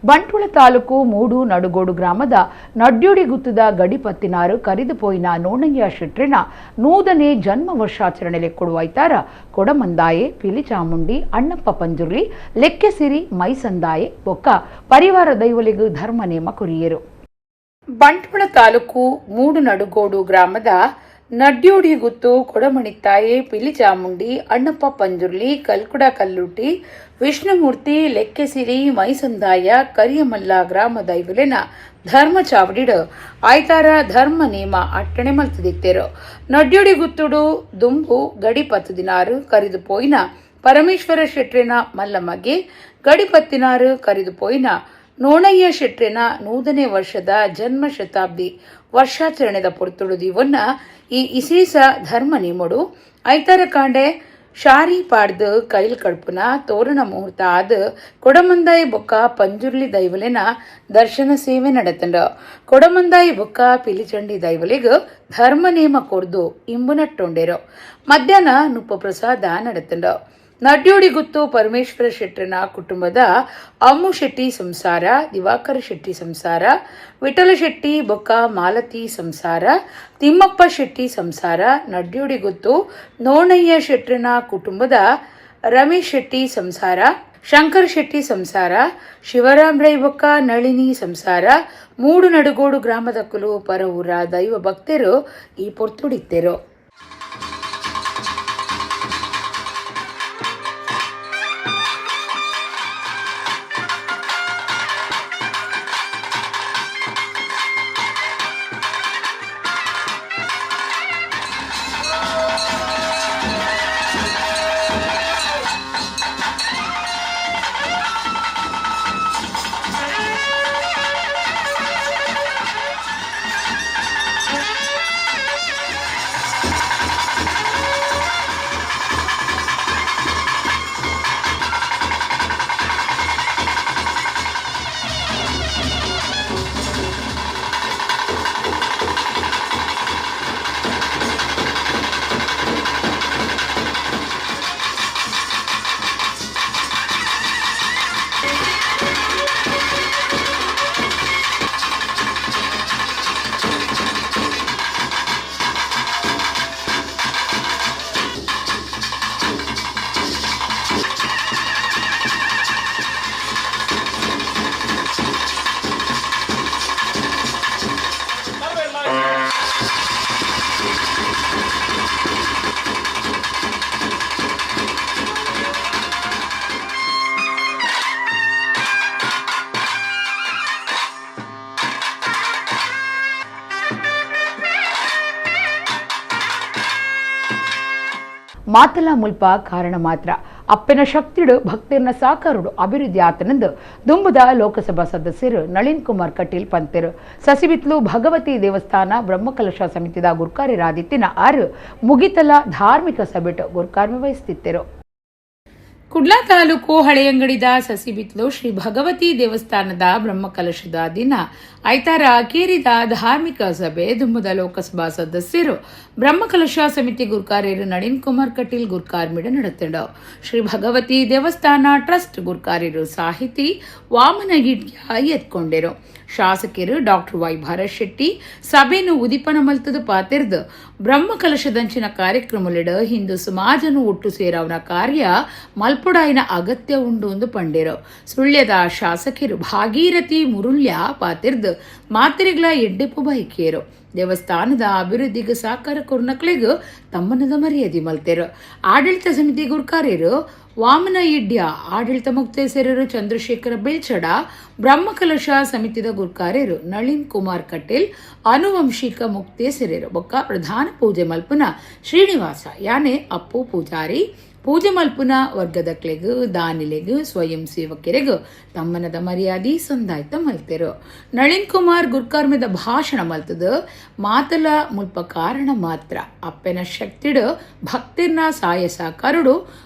ಬಂಟ್ವಾಳ ತಾಲೂಕು ಮೂಡು ನಡುಗೋಡು ಗ್ರಾಮದ ನಡ್ಯೋಡಿ ಗುತ್ತದ ಗಡಿಪತ್ತಿನಾರು ಕರಿದು ಪೋಯಿನ ನೋಣಯ್ಯ ಶೆಟ್ರಿನ ನೂದನೇ ಜನ್ಮ ವರ್ಷಾಚರಣೆ ಕೊಡುವೈತಾರ ಕೊಡಮಂದಾಯೆ ಪಿಲಿಚಾಮುಂಡಿ ಅಣ್ಣಪ್ಪ ಪಂಜುರ್ಲಿ ಲೆಕ್ಕೆಸಿರಿ ಮೈಸಂದಾಯೆ ಬೊಕ್ಕ ಪರಿವಾರ ದೈವಲಿಗು ಧರ್ಮ ನೇಮ ಕೊರಿಯರು. Bantwal taluk Mudunadugodu ಗ್ರಾಮದ ನಡ್ಯೋಡಿ ಗುತ್ತು ಕೊಡಮಣಿತ್ತಾಯಿ ಪಿಲಿಚಾಮುಂಡಿ ಅಣ್ಣಪ್ಪ ಪಂಜುರ್ಲಿ ಕಲ್ಕುಡ ಕಲ್ಲುಟಿ ವಿಷ್ಣುಮೂರ್ತಿ ಲೆಕ್ಕೆಸಿರಿ ಮೈಸಂದಾಯ ಕರಿಯಮಲ್ಲ ಗ್ರಾಮ ದೈವಲೆನ ಧರ್ಮ ಚಾವಡಿಡು ಆಯ್ತಾರ ಧರ್ಮ ನೇಮ ಅಟ್ಟಣೆ ಮಲ್ತದಿತ್ತೆರು. ನಡ್ಯೋಡಿ ಗುತ್ತುಡು ದುಂಬು ಗಡಿ 10 ದಿನಾರು ಕರಿದು ಪೋಯಿನ ಪರಮೇಶ್ವರ ಶೆಟ್ರೆನ ಮಲ್ಲಮಗೆ ಗಡಿಪತ್ತಿನಾರು ಕರಿದು ಪೋಯಿನ ನೋಣಯ್ಯ ಶೆಟ್ರೆನ 100ನೇ ವರ್ಷದ ಜನ್ಮ ಶತಾಬ್ದಿ ವರ್ಷಾಚರಣೆದ ಪೊರ್ತುಡು ದಿವನ್ನ ಈ ಇಸೇಸ ಧರ್ಮ ನೇಮಡು ಐತಾರ ಕಾಂಡೆ ಶಾರಿ ಪಾಡ್ದು ಕೈಲ್ ಕಡ್ಪುನ ತೋರಣ ಮುಹೂರ್ತ ಆದ್ ಕೊಡಮಂದಾಯಿ ಬೊಕ್ಕ ಪಂಜುರ್ಲಿ ದೈವಲೆನ ದರ್ಶನ ಸೇವೆ ನಡೆತಂಡ. ಕೊಡಮಂದಾಯಿ ಬೊಕ್ಕ ಪಿಲಿಚಂಡಿ ದೈವಲಿಗ್ ಧರ್ಮ ನೇಮ ಕೊರ್ದು ಇಂಬು ನಟ್ಟೊಂಡೇರು. ಮಧ್ಯಾಹ್ನ ನುಪ್ಪ ಪ್ರಸಾದ ನಡೆತಂಡ. ನಡ್ಯೋಡಿಗುತ್ತು ಪರಮೇಶ್ವರ ಶೆಟ್ಟರನ ಕುಟುಂಬದ ಅಮ್ಮು ಶೆಟ್ಟಿ ಸಂಸಾರ, ದಿವಾಕರ ಶೆಟ್ಟಿ ಸಂಸಾರ, ವಿಠಲ ಶೆಟ್ಟಿ ಬೊಕ್ಕ ಮಾಲತಿ ಸಂಸಾರ, ತಿಮ್ಮಪ್ಪ ಶೆಟ್ಟಿ ಸಂಸಾರ, ನಡ್ಯೋಡಿಗುತ್ತು ನೋಣಯ್ಯ ಶೆಟ್ಟರನ ಕುಟುಂಬದ ರಮೇಶ್ ಶೆಟ್ಟಿ ಸಂಸಾರ, ಶಂಕರ್ ಶೆಟ್ಟಿ ಸಂಸಾರ, ಶಿವರಾಮ್ ರೈ ಬೊಕ್ಕ ನಳಿನಿ ಸಂಸಾರ, ಮೂಡು ನಡುಗೋಡು ಗ್ರಾಮದ ಕುಲು ಪರವೂರ ದೈವ ಭಕ್ತರು ಈ ಪೊರ್ತುಡಿತ್ತೆರು. ಮಾತಲ ಮುಲ್ಪ ಕಾರಣ ಮಾತ್ರ ಅಪ್ಪನ ಶಕ್ತಿಡು ಭಕ್ತಿರ್ನ ಸಾಕಾರುಡು ಅಭಿವೃದ್ಧಿ ಆತನಂದು ದುಂಬುದ ಲೋಕಸಭಾ ಸದಸ್ಯರು ನಳಿನ್ ಕುಮಾರ್ ಕಟೀಲ್ ಪಂತೆರು. ಸಸಿಬಿತ್ಲು ಭಗವತಿ ದೇವಸ್ಥಾನ ಬ್ರಹ್ಮಕಲಶ ಸಮಿತಿದ ಗುರ್ಕಾರ್ಯರಾದಿತ್ತಿನ ಆರು ಮುಗಿತಲ ಧಾರ್ಮಿಕ ಸಭೆಟ್ ಗುರ್ಕಾರ್ಮೆ ವಹಿಸುತ್ತಿದ್ದರು. ಕುಡ್ಲಾ ತಾಲೂಕು ಹಳೆಯಂಗಡಿದ ಸಸಿಬಿತ್ಲು ಶ್ರೀ ಭಗವತಿ ದೇವಸ್ಥಾನದ ಬ್ರಹ್ಮಕಲಶದ ದಿನ ಐತಾರ ಕೇರಿದ ಧಾರ್ಮಿಕ ಸಭೆ ದುಂಬುದ ಲೋಕಸಭಾ ಸದಸ್ಯರು ಬ್ರಹ್ಮಕಲಶ ಸಮಿತಿ ಗುರ್ಕಾರ್ಯರು ನಳಿನ್ ಕುಮಾರ್ ಕಟೀಲ್ ಗುರ್ಕಾರ್ಮಿಡ ನಡೆತಂಡು. ಶ್ರೀ ಭಗವತಿ ದೇವಸ್ಥಾನ ಟ್ರಸ್ಟ್ ಗುರ್ಕಾರ್ಯರು ಸಾಹಿತಿ ವಾಮನ ಗಿಡ್ಯ ಎತ್ಕೊಂಡೆರು. ಶಾಸಕರು ಡಾಕ್ಟರ್ ವೈ ಭರತ್ ಶೆಟ್ಟಿ ಸಭೆನು ಉದಿಪನ ಮಲ್ತದು ಪಾತಿರ್ದು ಬ್ರಹ್ಮಕಲಶದಂಚಿನ ಕಾರ್ಯಕ್ರಮಲಿಡ ಹಿಂದೂ ಸಮಾಜನು ಒಟ್ಟು ಸೇರವನ ಕಾರ್ಯ ಮಲ್ಪುಡಾಯಿನ ಅಗತ್ಯ ಉಂಡು ಎಂದು ಪಂಡೆರು. ಸುಳ್ಯದ ಶಾಸಕರು ಭಾಗೀರಥಿ ಮುರುಳ್ಯ ಪಾತಿರ್ದು ಮಾತಿರಿಗಳ ಎಡ್ಡೆಪು ಬೈಕಿಯರು. ದೇವಸ್ಥಾನದ ಅಭಿವೃದ್ಧಿಗೆ ಸಹಕಾರ ಕೊರ್ನಕ್ಳಿಗ್ ತಮ್ಮನದ ಮರ್ಯಾದೆ ಮಲ್ತೆರು. ಆಡಳಿತ ಸಮಿತಿ ಗುರ್ಕಾರ್ಯರು ವಾಮನ ಇಡ್ಯ, ಆಡಳಿತ ಮುಕ್ತೇಸರರು ಚಂದ್ರಶೇಖರ ಬೆಳ್ಚಡ, ಬ್ರಹ್ಮಕಲಶ ಸಮಿತಿದ ಗುರ್ಕಾರ್ಯರು ನಳಿನ್ ಕುಮಾರ್ ಕಟೀಲ್, ಅನುವಂಶಿಕ ಮುಕ್ತೇಸರರು ಬೊಕ್ಕ ಪ್ರಧಾನ ಪೂಜೆ ಮಲ್ಪುನ ಶ್ರೀನಿವಾಸ ಯಾನೆ ಅಪ್ಪು ಪೂಜಾರಿ ಪೂಜೆ ಮಲ್ಪುನ ವರ್ಗದಕ್ಲೆಗ್ ದಾನಿಲೆಗ್ ಸ್ವಯಂ ಸೇವಕರಿಗ್ ತಮ್ಮನದ ಮರ್ಯಾದೆ ಸಂದಾಯ್ತ ಮಲ್ತೆರು. ನಳಿನ್ ಕುಮಾರ್ ಗುರ್ಕಾರ್ಮೆದ ಭಾಷಣ ಮಲ್ತದ ಮಾತಲ ಮುಲ್ಪ ಕಾರಣ ಮಾತ್ರ ಅಪ್ಪೆನ ಶಕ್ತಿಡು ಭಕ್ತಿರ್ನ ಸಾಯ ಸಾಕಾರುಡು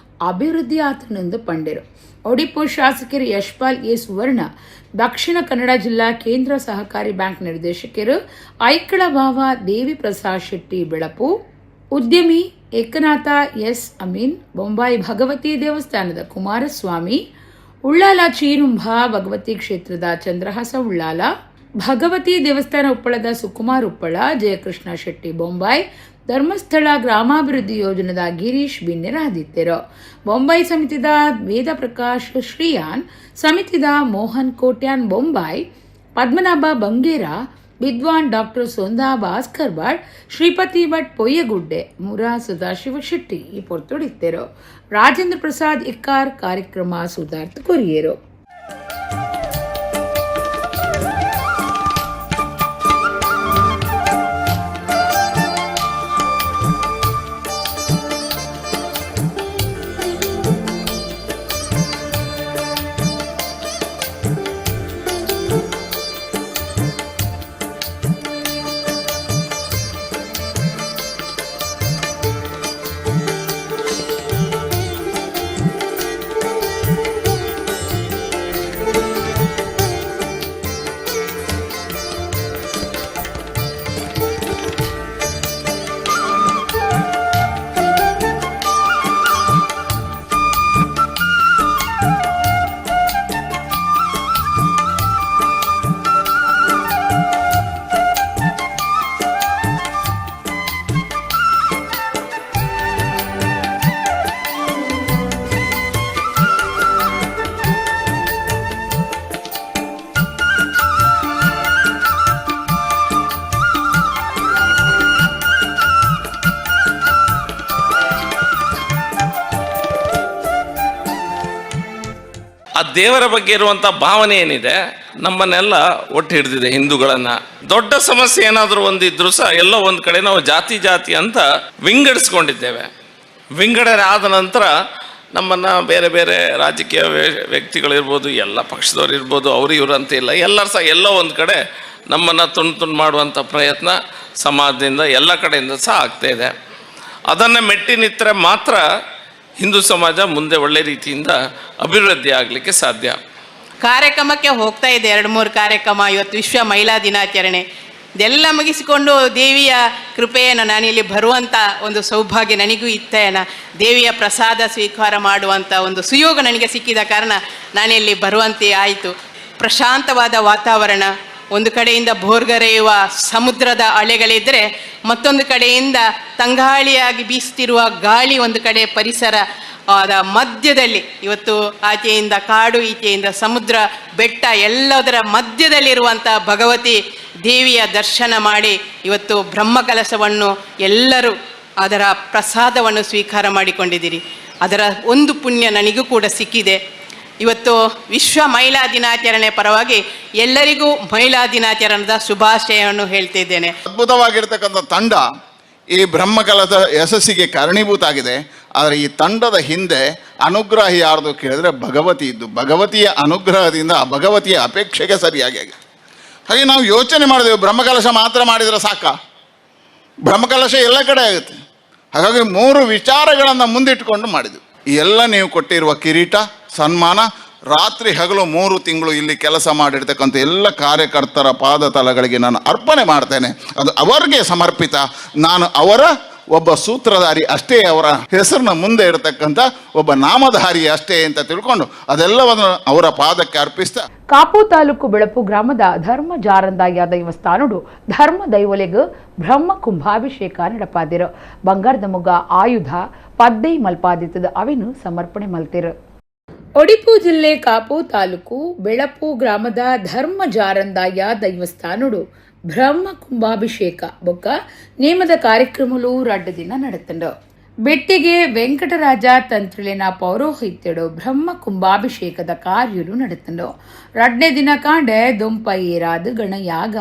ಅಭಿವೃದ್ಧಿ ಆತನೆಂದು ಪಂಡೆರು. ಒಡಿಪು ಶಾಸಕರು ಯಶ್ಪಾಲ್ ಎ ಸುವರ್ಣ, ದಕ್ಷಿಣ ಕನ್ನಡ ಜಿಲ್ಲಾ ಕೇಂದ್ರ ಸಹಕಾರಿ ಬ್ಯಾಂಕ್ ನಿರ್ದೇಶಕರು ಐಕಳ ಭಾವ ದೇವಿ ಪ್ರಸಾದ್ ಶೆಟ್ಟಿ ಬೆಳಪು, ಉದ್ಯಮಿ ಏಕನಾಥ ಎಸ್ ಅಮೀನ್, ಬೊಂಬಾಯಿ ಭಗವತಿ ದೇವಸ್ಥಾನದ ಕುಮಾರಸ್ವಾಮಿ, ಉಳ್ಳಾಲ ಚೀರುಂಭ ಭಗವತಿ ಕ್ಷೇತ್ರದ ಚಂದ್ರಹಾಸ ಉಳ್ಳಾಲ, ಭಗವತಿ ದೇವಸ್ಥಾನ ಉಪ್ಪಳದ ಸುಕುಮಾರ್ ಉಪ್ಪಳ, ಜಯಕೃಷ್ಣ ಶೆಟ್ಟಿ ಬೊಂಬಾಯಿ, ಧರ್ಮಸ್ಥಳ ಗ್ರಾಮಾಭಿವೃದ್ಧಿ ಯೋಜನೆದ ಗಿರೀಶ್ ಬಿನ್ನೆರಾದಿತ್ಯರು, ಬೊಂಬಾಯಿ ಸಮಿತಿದ ವೇದ ಪ್ರಕಾಶ್ ಶ್ರೀಯಾನ್, ಸಮಿತಿದ ಮೋಹನ್ ಕೋಟ್ಯಾನ್ ಬೊಂಬಾಯಿ, ಪದ್ಮನಾಭ ಬಂಗೇರ. ವಿದ್ವಾನ್ ಡಾಕ್ಟರ್ ಸೊಂದಾ ಭಾಸ್ಕರ್ ಭಟ್, ಶ್ರೀಪತಿ ಭಟ್ ಪೊಯ್ಯಗುಡ್ಡೆ, ಮುರಾ ಸದಾಶಿವ ಶೆಟ್ಟಿ ಈ ಪೊರ್ತುಡಿತ್ತೆರು. ರಾಜೇಂದ್ರ ಪ್ರಸಾದ್ ಇಕ್ಕಾರ್ ಕಾರ್ಯಕ್ರಮ ಸುಧಾರ್ಥ ಕೊರಿಯರು. ಆ ದೇವರ ಬಗ್ಗೆ ಇರುವಂಥ ಭಾವನೆ ಏನಿದೆ ನಮ್ಮನ್ನೆಲ್ಲ ಒಟ್ಟು ಹಿಡಿದಿದೆ ಹಿಂದೂಗಳನ್ನು. ದೊಡ್ಡ ಸಮಸ್ಯೆ ಏನಾದರೂ ಒಂದಿದ್ರೂ ಸಹ ಎಲ್ಲೋ ಒಂದು ಕಡೆ ನಾವು ಜಾತಿ ಜಾತಿ ಅಂತ ವಿಂಗಡಿಸ್ಕೊಂಡಿದ್ದೇವೆ. ವಿಂಗಡಣೆ ಆದ ನಂತರ ನಮ್ಮನ್ನು ಬೇರೆ ಬೇರೆ ರಾಜಕೀಯ ವ್ಯಕ್ತಿಗಳಿರ್ಬೋದು, ಎಲ್ಲ ಪಕ್ಷದವ್ರು ಇರ್ಬೋದು, ಅವರು ಇವರು ಅಂತ ಇಲ್ಲ, ಎಲ್ಲರೂ ಸಹ ಎಲ್ಲೋ ಒಂದು ಕಡೆ ನಮ್ಮನ್ನು ತುಂಡು ತುಂಡು ಮಾಡುವಂಥ ಪ್ರಯತ್ನ ಸಮಾಜದಿಂದ ಎಲ್ಲ ಕಡೆಯಿಂದ ಸಹ ಆಗ್ತಾಯಿದೆ. ಅದನ್ನು ಮೆಟ್ಟಿ ನಿಂತರೆ ಮಾತ್ರ ಹಿಂದೂ ಸಮಾಜ ಮುಂದೆ ಒಳ್ಳೆ ರೀತಿಯಿಂದ ಅಭಿವೃದ್ಧಿ ಆಗಲಿಕ್ಕೆ ಸಾಧ್ಯ. ಕಾರ್ಯಕ್ರಮಕ್ಕೆ ಹೋಗ್ತಾ ಇದೆ, 2-3 ಕಾರ್ಯಕ್ರಮ. ಇವತ್ತು ವಿಶ್ವ ಮಹಿಳಾ ದಿನಾಚರಣೆ ಇದೆಲ್ಲ ಮುಗಿಸಿಕೊಂಡು ದೇವಿಯ ಕೃಪೆಯನ್ನು ನಾನಿಲ್ಲಿ ಬರುವಂಥ ಒಂದು ಸೌಭಾಗ್ಯ ನನಗೂ ಇತ್ತೇನ, ದೇವಿಯ ಪ್ರಸಾದ ಸ್ವೀಕಾರ ಮಾಡುವಂಥ ಒಂದು ಸುಯೋಗ ನನಗೆ ಸಿಕ್ಕಿದ ಕಾರಣ ನಾನಿಲ್ಲಿ ಬರುವಂತೆ ಆಯಿತು. ಪ್ರಶಾಂತವಾದ ವಾತಾವರಣ, ಒಂದು ಕಡೆಯಿಂದ ಭೋರ್ಗರೆಯುವ ಸಮುದ್ರದ ಅಲೆಗಳಿದ್ದರೆ ಮತ್ತೊಂದು ಕಡೆಯಿಂದ ತಂಗಾಳಿಯಾಗಿ ಬೀಸ್ತಿರುವ ಗಾಳಿ, ಒಂದು ಕಡೆ ಪರಿಸರ ಆದ ಮಧ್ಯದಲ್ಲಿ ಇವತ್ತು ಆಚೆಯಿಂದ ಕಾಡು, ಈಚೆಯಿಂದ ಸಮುದ್ರ, ಬೆಟ್ಟ ಎಲ್ಲದರ ಮಧ್ಯದಲ್ಲಿರುವಂಥ ಭಗವತಿ ದೇವಿಯ ದರ್ಶನ ಮಾಡಿ ಇವತ್ತು ಬ್ರಹ್ಮಕಲಶವನ್ನು ಎಲ್ಲರೂ ಅದರ ಪ್ರಸಾದವನ್ನು ಸ್ವೀಕಾರ ಮಾಡಿಕೊಂಡಿದ್ದೀರಿ. ಅದರ ಒಂದು ಪುಣ್ಯ ನನಗೂ ಕೂಡ ಸಿಕ್ಕಿದೆ. ಇವತ್ತು ವಿಶ್ವ ಮಹಿಳಾ ದಿನಾಚರಣೆ ಪರವಾಗಿ ಎಲ್ಲರಿಗೂ ಮಹಿಳಾ ದಿನಾಚರಣೆದ ಶುಭಾಶಯವನ್ನು ಹೇಳ್ತಿದ್ದೇನೆ. ಅದ್ಭುತವಾಗಿರ್ತಕ್ಕಂಥ ತಂಡ ಈ ಬ್ರಹ್ಮಕಲದ ಯಶಸ್ಸಿಗೆ ಕಾರಣೀಭೂತ ಆಗಿದೆ. ಆದರೆ ಈ ತಂಡದ ಹಿಂದೆ ಅನುಗ್ರಹ ಯಾರ್ದು ಕೇಳಿದ್ರೆ ಭಗವತಿ ಇದ್ದು, ಭಗವತಿಯ ಅನುಗ್ರಹದಿಂದ ಆ ಭಗವತಿಯ ಅಪೇಕ್ಷೆಗೆ ಸರಿಯಾಗಿ ಆಗಿದೆ. ಹಾಗೆ ನಾವು ಯೋಚನೆ ಮಾಡಿದೆವು, ಬ್ರಹ್ಮಕಲಶ ಮಾತ್ರ ಮಾಡಿದರೆ ಸಾಕ, ಬ್ರಹ್ಮಕಲಶ ಎಲ್ಲ ಕಡೆ ಆಗುತ್ತೆ. ಹಾಗಾಗಿ 3 ವಿಚಾರಗಳನ್ನು ಮುಂದಿಟ್ಟುಕೊಂಡು ಮಾಡಿದ್ವಿ. ಈ ಎಲ್ಲ ನೀವು ಕೊಟ್ಟಿರುವ ಕಿರೀಟ, ಸನ್ಮಾನ, ರಾತ್ರಿ ಹಗಲು 3 ತಿಂಗಳು ಇಲ್ಲಿ ಕೆಲಸ ಮಾಡಿರ್ತಕ್ಕಂಥ ಎಲ್ಲ ಕಾರ್ಯಕರ್ತರ ಪಾದತಲಗಳಿಗೆ ನಾನು ಅರ್ಪಣೆ ಮಾಡ್ತೇನೆ. ಅದು ಅವರಿಗೆ ಸಮರ್ಪಿತ. ನಾನು ಅವರ ಒಬ್ಬ ಸೂತ್ರಧಾರಿ ಅಷ್ಟೇ, ಅವರ ಹೆಸರನ್ನ ಮುಂದೆ ಇರತಕ್ಕಂಥ ಒಬ್ಬ ನಾಮಧಾರಿ ಅಷ್ಟೇ ಅಂತ ತಿಳ್ಕೊಂಡು ಅದೆಲ್ಲವನ್ನು ಅವರ ಪಾದಕ್ಕೆ ಅರ್ಪಿಸ್ತಾ. ಕಾಪು ತಾಲೂಕು ಬೆಳಪು ಗ್ರಾಮದ ಧರ್ಮ ಜಾರಂದಾಯ ದೈವಸ್ಥಾನಡು ಧರ್ಮ ದೈವಲೆಗ್ ಬ್ರಹ್ಮ ಕುಂಭಾಭಿಷೇಕ ನಡಪಾದಿರು. ಬಂಗಾರದ ಮುಗ ಆಯುಧ ಪದ್ದೈ ಮಲ್ಪಾದಿತ್ತದ ಅವಿನು ಸಮರ್ಪಣೆ ಮಲ್ತಿರು. ಒಡಿಪು ಜಿಲ್ಲೆ ಕಾಪು ತಾಲೂಕು ಬೆಳಪು ಗ್ರಾಮದ ಧರ್ಮ ಜಾರಂದಾಯ ದೈವಸ್ಥಾನಡು ಬ್ರಹ್ಮ ಕುಂಭಾಭಿಷೇಕ ಬೊಕ್ಕ ನೇಮದ ಕಾರ್ಯಕ್ರಮಲು 2 ದಿನ ನಡೆತಂಡು. ಬೆಟ್ಟಿಗೆ ವೆಂಕಟರಾಜ ತಂತ್ರಿಲಿನ ಪೌರೋಹಿತ್ಯಡು ಬ್ರಹ್ಮ ಕುಂಭಾಭಿಷೇಕದ ಕಾರ್ಯಲು ನಡೆತಂಡು. 2ನೇ ದಿನ ಕಾಂಡೆ ದೊಂಪ ಏರಾದ ಗಣಯಾಗ,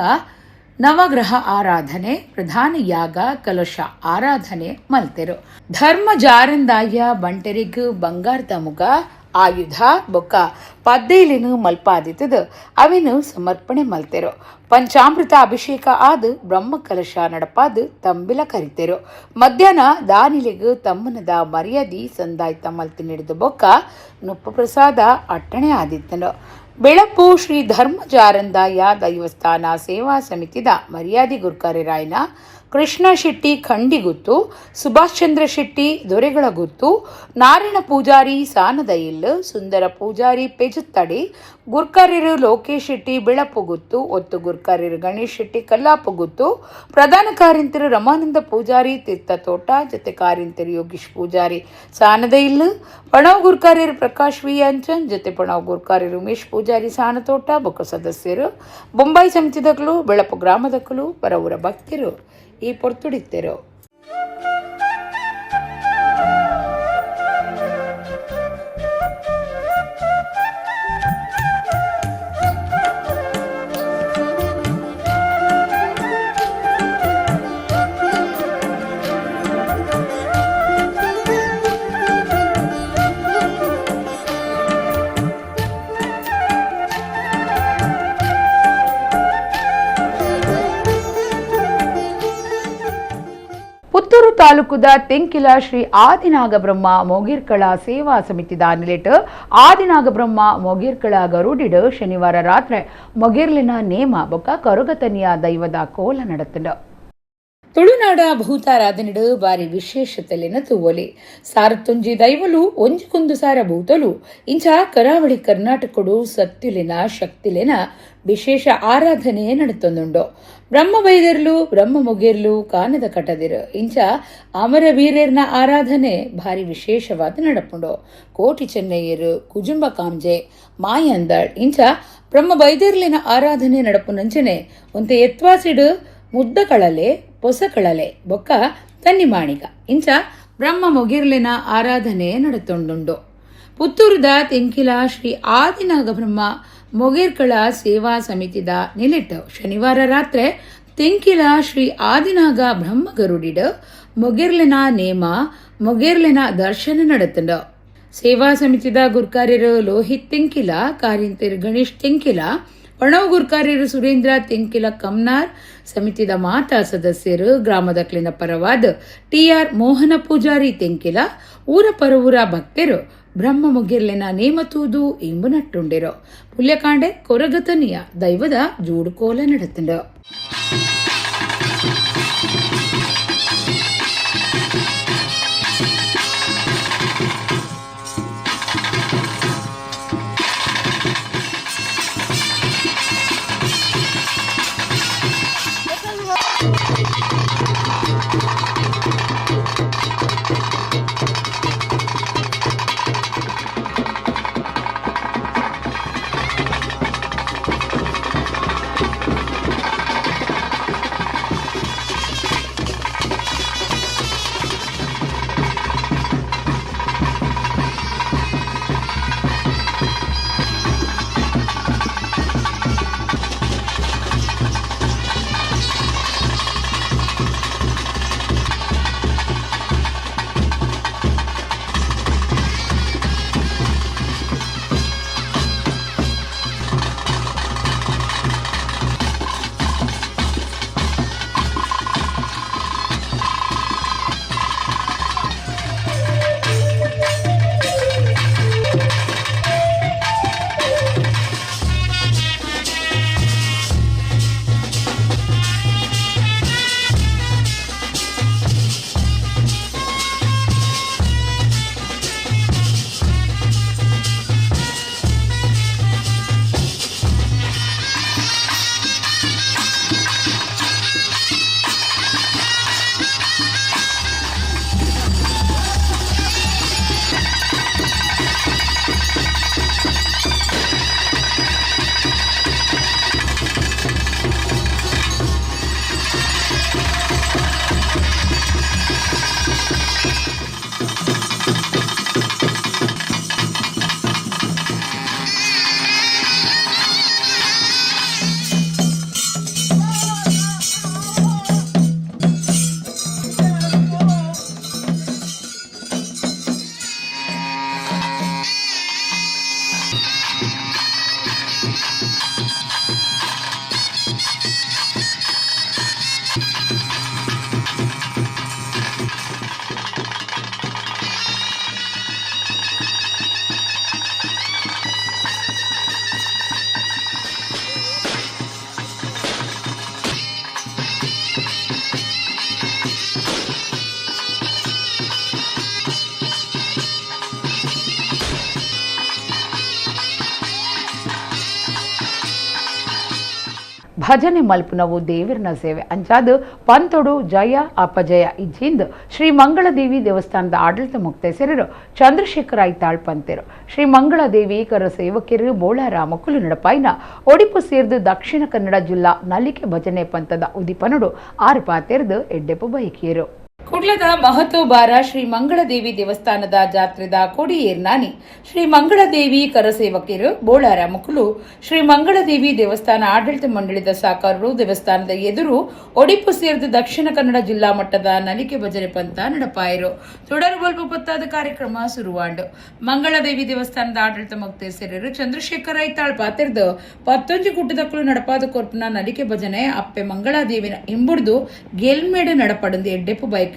ನವಗ್ರಹ ಆರಾಧನೆ, ಪ್ರಧಾನ ಯಾಗ, ಕಲಶ ಆರಾಧನೆ ಮಲ್ತೆರು. ಧರ್ಮ ಜಾರಂದಾಯ ಬಂಟೆರಿಗ್ ಬಂಗಾರದ ಮುಗ ಆಯುಧ ಬೊಕ್ಕ ಪದ್ದೇಲಿನು ಮಲ್ಪಾದಿತ್ತದು ಅವಿನು ಸಮರ್ಪಣೆ ಮಲ್ತೆರು. ಪಂಚಾಮೃತ ಅಭಿಷೇಕ ಆದ ಬ್ರಹ್ಮ ಕಲಶ ನಡಪಾದ ತಂಬಿಲ ಕರಿತೆರು. ಮಧ್ಯಾಹ್ನ ದಾನಿಲೆಗ್ ತಮ್ಮನದ ಮರ್ಯಾದಿ ಸಂದಾಯ್ತ ಮಲ್ತಿ ನೀಡಿದ ಬೊಕ್ಕ ನುಪ್ಪು ಪ್ರಸಾದ ಅಟ್ಟಣೆ ಆದಿತ್ತನು. ಬೆಳಪು ಶ್ರೀ ಧರ್ಮಜಾರಂದಾಯ ದೈವಸ್ಥಾನ ಸೇವಾ ಸಮಿತಿದ ಮರ್ಯಾದಿ ಗುರ್ಕಾರಿ ರಾಯನ ಕೃಷ್ಣ ಶೆಟ್ಟಿ ಖಂಡಿಗುತ್ತು, ಸುಭಾಷ್ ಚಂದ್ರ ಶೆಟ್ಟಿ ದೊರೆಗಳಗುತ್ತು, ನಾರಾಯಣ ಪೂಜಾರಿ ಸಾನದಯಿಲ್, ಸುಂದರ ಪೂಜಾರಿ ಪೆಜುತ್ತಡಿ, ಗುರ್ಕಾರ್ಯರು ಲೋಕೇಶ್ ಶೆಟ್ಟಿ ಬೆಳಪುಗುತ್ತು, ಒತ್ತು ಗುರ್ಕಾರ್ಯರು ಗಣೇಶ್ ಶೆಟ್ಟಿ ಕಲ್ಲಾಪುಗುತ್ತು, ಪ್ರಧಾನ ಕಾರ್ಯಂತರು ರಮಾನಂದ ಪೂಜಾರಿ ತೀರ್ಥತೋಟ, ಜೊತೆ ಕಾರ್ಯಂತರು ಯೋಗೀಶ್ ಪೂಜಾರಿ ಸಾನದ ಇಲ್ಲು, ಪಣವ್ ಗುರ್ಕಾರ್ಯರು ಪ್ರಕಾಶ್ ವಿ ಅಂಚನ್, ಜೊತೆ ಪಣವ್ ಗುರ್ಕಾರ್ಯರು ಉಮೇಶ್ ಪೂಜಾರಿ ಸಾನತೋಟ, ಬೊಕ್ಕ ಸದಸ್ಯರು ಬೊಂಬಾಯಿ ಸಮಿತಿದಕಲು, ಬೆಳಪು ಗ್ರಾಮದಕಲು, ಪರವೂರ ಭಕ್ತರು ಈ ಪೊರ್ತುಡಿತ್ತೆರು. ಪುತ್ತೂರು ತಾಲೂಕುದ ತೆಂಕಿಲ ಶ್ರೀ ಆದಿನಾಗಬ್ರಹ್ಮ ಮೊಗೀರ್ಕಳ ಸೇವಾ ಸಮಿತಿದ ನಿಲೆಟ್ ಆದಿನಾಗಬ್ರಹ್ಮ ಮೊಗೀರ್ಕಳ ಗರುಡಿಡು ಶನಿವಾರ ರಾತ್ರಿ ಮೊಗೀರ್ಲಿನ ನೇಮ ಬೊಕ್ಕ ಕರುಗತನಿಯ ದೈವದ ಕೋಲ ನಡತಂಡು. ತುಳುನಾಡ ಭೂತಾರಾಧನೆಡು ಬಾರಿ ವಿಶೇಷತೆಲೆನ ತೂವೊಲಿ. ಸಾರತ್ತೊಂಜಿ ದೈವಲು ಒಂಜಿಕೊಂದು ಸಾರ ಭೂತಲು ಇಂಚ ಕರಾವಳಿ ಕರ್ನಾಟಕಡು ಸತ್ಯುಲಿನ ಶಕ್ತಿಲೆನ ವಿಶೇಷ ಆರಾಧನೆ ನಡತೊಂದುಂಡು. ಬ್ರಹ್ಮ ಬೈದರ್ಲು ಬ್ರಹ್ಮ ಮೊಗೇರ್ಲು ಕಾನದ ಕಟದಿರು ಇಂಚ ಅಮರ ವೀರರ್ನ ಆರಾಧನೆ ಭಾರಿ ವಿಶೇಷವಾದ ನಡಪುಂಡು. ಕೋಟಿ ಚೆನ್ನಯ್ಯರು ಕುಜುಂಬ ಕಾಂಜೆ ಮಾಯಂದಾಳ್ ಇಂಚ ಬ್ರಹ್ಮ ಬೈದರ್ಲಿನ ಆರಾಧನೆ ನಡಪುನಂಚನೆ ಒಂತೆ ಎತ್ವಾಸಿಡು ಮುದ್ದ ಕಳಲೆ ಪೊಸಕಳಲೆ ಬೊಕ್ಕ ತನ್ನಿಮಾಣಿಗ ಇಂಚ ಬ್ರಹ್ಮ ಮೊಗಿರ್ಲಿನ ಆರಾಧನೆ ನಡತೊಂಡುಂಡು. ಪುತ್ತೂರುದ ತೆಂಕಿಲ ಶ್ರೀ ಆದಿನಾಗಬ್ರಹ್ಮ ಮೊಗೇರ್ಕಳ ಸೇವಾ ಸಮಿತಿದ ನಿಲೆಟ್ ಶನಿವಾರ ರಾತ್ರಿ ತೆಂಕಿಲ ಶ್ರೀ ಆದಿನಾಗ ಬ್ರಹ್ಮ ಗರುಡಿಡ ಮೊಗೇರ್ಲಿನ ನೇಮ ಮೊಗೇರ್ಲಿನ ದರ್ಶನ ನಡತಂಡು. ಸೇವಾ ಸಮಿತಿದ ಗುರ್ಕಾರ್ಯರು ಲೋಹಿತ್ ತೆಂಕಿಲ, ಕಾರ್ಯಂತರು ಗಣೇಶ್ ತೆಂಕಿಲ, ಪ್ರಣವ್ ಗುರ್ಕಾರ್ಯರು ಸುರೇಂದ್ರ ತೆಂಕಿಲ ಕಮ್ನಾರ್, ಸಮಿತಿದ ಮಾತಾ ಸದಸ್ಯರು ಗ್ರಾಮದಕ್ಲಿನ ಪರವಾದ ಟಿ.ಆರ್. ಮೋಹನ ಪೂಜಾರಿ ತೆಂಕಿಲ, ಊರ ಪರವೂರ ಭಕ್ತರು ಬ್ರಹ್ಮ ಮುಗಿರ್ಲಿನ ನೇಮತೂದು ಎಂಬು ನಟ್ಟುಂಡಿರು. ಪುಲ್ಯಕಾಂಡೆ ಕೊರಗತನಿಯ ದೈವದ ಜೂಡುಕೋಲ ನಡತಂಡು. ಭಜನೆ ಮಲ್ಪುನವು ದೇವರನ ಸೇವೆ ಅಂಚಾದು ಪಂತೊಡು ಜಯ ಅಪಜಯ ಇಜ್ಜಿಂದು ಶ್ರೀ ಮಂಗಳದೇವಿ ದೇವಸ್ಥಾನದ ಆಡಳಿತ ಮುಕ್ತೇಸರರು ಚಂದ್ರಶೇಖರ ಐತಾಳ್ ಪಂತೆರು. ಶ್ರೀ ಮಂಗಳದೇವಿ ಕರ ಸೇವಕಿಯರು ಬೋಳಾರ ಮಕ್ಕಳು ನಡಪಾಯಿನ ಒಡಿಪು ಸೇರ್ದು ದಕ್ಷಿಣ ಕನ್ನಡ ಜಿಲ್ಲಾ ನಲಿಕೆ ಭಜನೆ ಪಂಥದ ಉದಿಪನುಡು ಆರು ಪಾತೆರ್ದು ಎಡ್ಡೆಪು ಬೈಕಿಯರು. ಕುಡ್ಲದ ಮಹತೋಬಾರ ಶ್ರೀ ಮಂಗಳದೇವಿ ದೇವಸ್ಥಾನದ ಜಾತ್ರೆದ ಕೊಡಿಯೇರ್ನಾನಿ ಶ್ರೀ ಮಂಗಳದೇವಿ ಕರಸೇವಕಿಯರು ಬೋಳಾರ ಮುಕುಲು ಶ್ರೀ ಮಂಗಳದೇವಿ ದೇವಸ್ಥಾನ ಆಡಳಿತ ಮಂಡಳಿದ ಸಾಕಾರರು ದೇವಸ್ಥಾನದ ಎದುರು ಒಡಿಪು ಸೇರಿದ ದಕ್ಷಿಣ ಕನ್ನಡ ಜಿಲ್ಲಾ ಮಟ್ಟದ ನಲಿಕೆ ಭಜನೆ ಪಂಥ ನಡಪಾಯರು. തുടರು ಬಲ್ಪ ಪತ್ತಾದ ಕಾರ್ಯಕ್ರಮ ಸುರುವಾಂಡು. ಮಂಗಳದೇವಿ ದೇವಸ್ಥಾನದ ಆಡಳಿತ ಮುಕ್ತೇಸರರು ಚಂದ್ರಶೇಖರ ಐತಾಳ್ ಪಾತಿರ್ದು 11 ಕೂಟದಕ್ಕಳು ನಡಪಾದ ಕೊರ್ಪುನ ನಲಿಕೆ ಭಜನೆ ಅಪ್ಪೆ ಮಂಗಳಾದೇವಿನ ಇಂಬುಡ್ದು ಗೆಲ್ಮೇಡು ನಡಪಡಂದು ಎಡ್ಡೆಪು ಬೈಕ್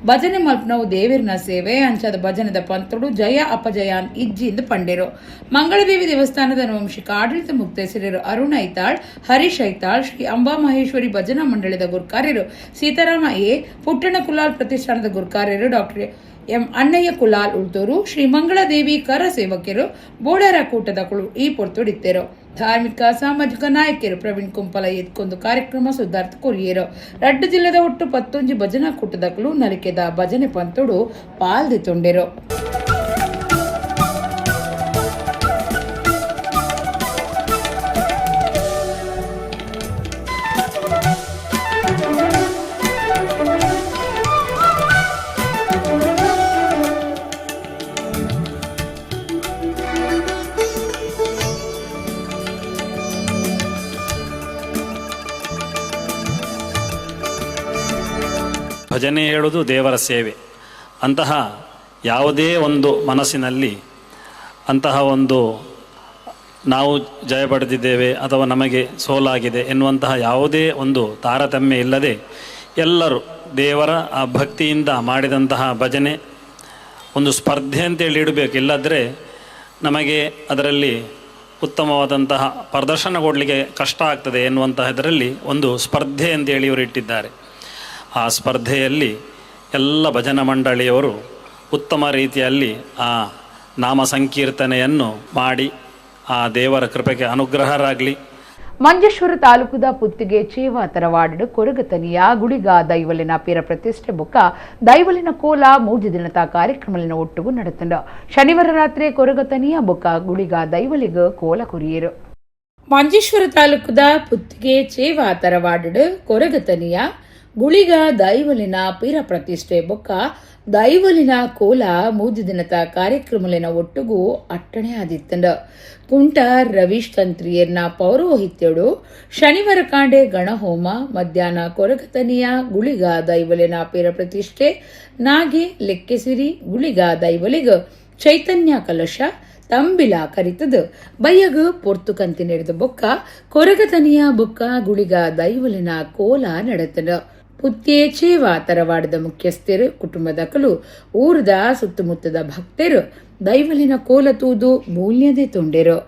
ಭಜನೆ ಮಲ್ಪನವು ದೇವಿರ್ನ ಸೇವೆ ಅಂಚಾದ ಭಜನೆದ ಪಂತೊಡು ಜಯ ಅಪಜಯಾನ್ ಇಜ್ಜಿಂದು ಪಂಡೆರು. ಮಂಗಳದೇವಿ ದೇವಸ್ಥಾನದ ಅನುವಂಶಿಕ ಆಡಳಿತ ಮುಕ್ತೇಸರರು ಅರುಣ್ ಐತಾಳ್, ಹರೀಶ್ ಐತಾಳ್, ಶ್ರೀ ಅಂಬಾ ಮಹೇಶ್ವರಿ ಭಜನಾ ಮಂಡಳಿದ ಗುರ್ಕಾರ್ಯರು ಸೀತಾರಾಮ ಎ, ಪುಟ್ಟಣ ಕುಲಾಲ್ ಪ್ರತಿಷ್ಠಾನದ ಗುರ್ಕಾರ್ಯರು ಡಾಕ್ಟರ್ ಎಂ ಅಣ್ಣಯ್ಯ ಕುಲಾಲ್ ಉಳ್ತೂರು, ಶ್ರೀ ಮಂಗಳದೇವಿ ಕರ ಸೇವಕಿಯರು ಬೋಳರ ಕೂಟದ ಕುಳು ಈ ಪೊರ್ತುಡಿತ್ತೆರು. ಧಾರ್ಮಿಕ ಸಾಮಾಜಿಕ ನಾಯಕರು ಪ್ರವೀಣ್ ಕುಂಪಲ ಎದ್ಕೊಂದು ಕಾರ್ಯಕ್ರಮ ಸುದ್ದಾರ್ಥ ಕೊರಿಯರು. ರಡ್ಡು ಜಿಲ್ಲೆದ ಒಟ್ಟು 11 ಭಜನಾ ಕೂಟದಕ್ಕಳು ನಲಿಕೆದ ಭಜನೆ ಪಂತೊಡು ಪಾಲ್ದಿ ತೊಂಡೆರು. ಭಜನೆ ಹೇಳುವುದು ದೇವರ ಸೇವೆ. ಅಂತಹ ಯಾವುದೇ ಒಂದು ಮನಸ್ಸಿನಲ್ಲಿ ಅಂತಹ ಒಂದು ನಾವು ಜಯ ಪಡೆದಿದ್ದೇವೆ ಅಥವಾ ನಮಗೆ ಸೋಲಾಗಿದೆ ಎನ್ನುವಂತಹ ಯಾವುದೇ ಒಂದು ತಾರತಮ್ಯ ಇಲ್ಲದೆ ಎಲ್ಲರೂ ದೇವರ ಆ ಭಕ್ತಿಯಿಂದ ಮಾಡಿದಂತಹ ಭಜನೆ ಒಂದು ಸ್ಪರ್ಧೆ ಅಂತೇಳಿ ಇಡಬೇಕು. ಇಲ್ಲದ್ರೆ ನಮಗೆ ಅದರಲ್ಲಿ ಉತ್ತಮವಾದಂತಹ ಪ್ರದರ್ಶನ ಕೊಡಲಿಕ್ಕೆ ಕಷ್ಟ ಆಗ್ತದೆ ಎನ್ನುವಂತಹ ಇದರಲ್ಲಿ ಒಂದು ಸ್ಪರ್ಧೆ ಅಂತೇಳಿ ಇವರು ಇಟ್ಟಿದ್ದಾರೆ. ಆ ಸ್ಪರ್ಧೆಯಲ್ಲಿ ಎಲ್ಲ ಭಜನಾ ಮಂಡಳಿಯವರು ಉತ್ತಮ ರೀತಿಯಲ್ಲಿ ಆ ನಾಮ ಸಂಕೀರ್ತನೆಯನ್ನು ಮಾಡಿ ಆ ದೇವರ ಕೃಪೆಗೆ ಅನುಗ್ರಹರಾಗಲಿ. ಮಂಜೇಶ್ವರ ತಾಲೂಕುದ ಪುತ್ತಿಗೆ ಚೇವಾ ತರವಾಡು ಕೊರಗತನಿಯ ಗುಡಿಗ ದೈವಲಿನ ಪೀರ ಪ್ರತಿಷ್ಠೆ ಬೊಕ್ಕ ದೈವಲಿನ ಕೋಲ 3 ದಿನದ ಕಾರ್ಯಕ್ರಮಲಿನ ಒಟ್ಟುಗು ನಡೆತಂಡ. ಶನಿವಾರ ರಾತ್ರಿ ಕೊರಗತನಿಯ ಬೊಕ್ಕ ಗುಡಿಗ ದೈವಲಿಗ ಕೋಲ ಕೊರಿಯರು. ಮಂಜೇಶ್ವರ ತಾಲೂಕುದ ಪುತ್ತಿಗೆ ಚೇವಾ ತರವಾಡು ಕೊರಗತನಿಯ ಗುಳಿಗ ದೈವಲಿನ ಪೀರ ಪ್ರತಿಷ್ಠೆ ಬೊಕ್ಕ ದೈವಲಿನ ಕೋಲ 3 ದಿನದ ಕಾರ್ಯಕ್ರಮಲಿನ ಒಟ್ಟುಗು ಅಟ್ಟಣೆ ಆದಿತ್ತಂಡ. ಕುಂಟ ರವೀಶ್ ತಂತ್ರಿಯರ್ನ ಪೌರೋಹಿತ್ಯಡು ಶನಿವಾರ ಕಾಂಡೆ ಗಣಹೋಮ, ಮಧ್ಯಾಹ್ನ ಕೊರಗತನಿಯ ಗುಳಿಗ ದೈವಲಿನ ಪೀರ ಪ್ರತಿಷ್ಠೆ, ನಾಗೆ ಲೆಕ್ಕೆಸಿರಿ ಗುಳಿಗ ದೈವಲಿಗ ಚೈತನ್ಯ ಕಲಶ ತಂಬಿಲ ಕರಿತದು ಬಯ್ಯಗು ಪೊರ್ತುಕಂತಿ ನಡೆದ ಬೊಕ್ಕ ಕೊರಗತನಿಯ ಬೊಕ್ಕ ಗುಳಿಗ ದೈವಲಿನ ಕೋಲ ನಡೆತನು. ಪುತ್ತೇ ಚೇವಾ ತರವಾಡದ ಮುಖ್ಯಸ್ಥರು ಕುಟುಂಬದಕಲು ಊರದ ಸುತ್ತಮುತ್ತದ ಭಕ್ತರು ದೈವಲಿನ ಕೋಲ ತೂದು ಮೂಲ್ಯದೆ ತೊಂಡೆರು.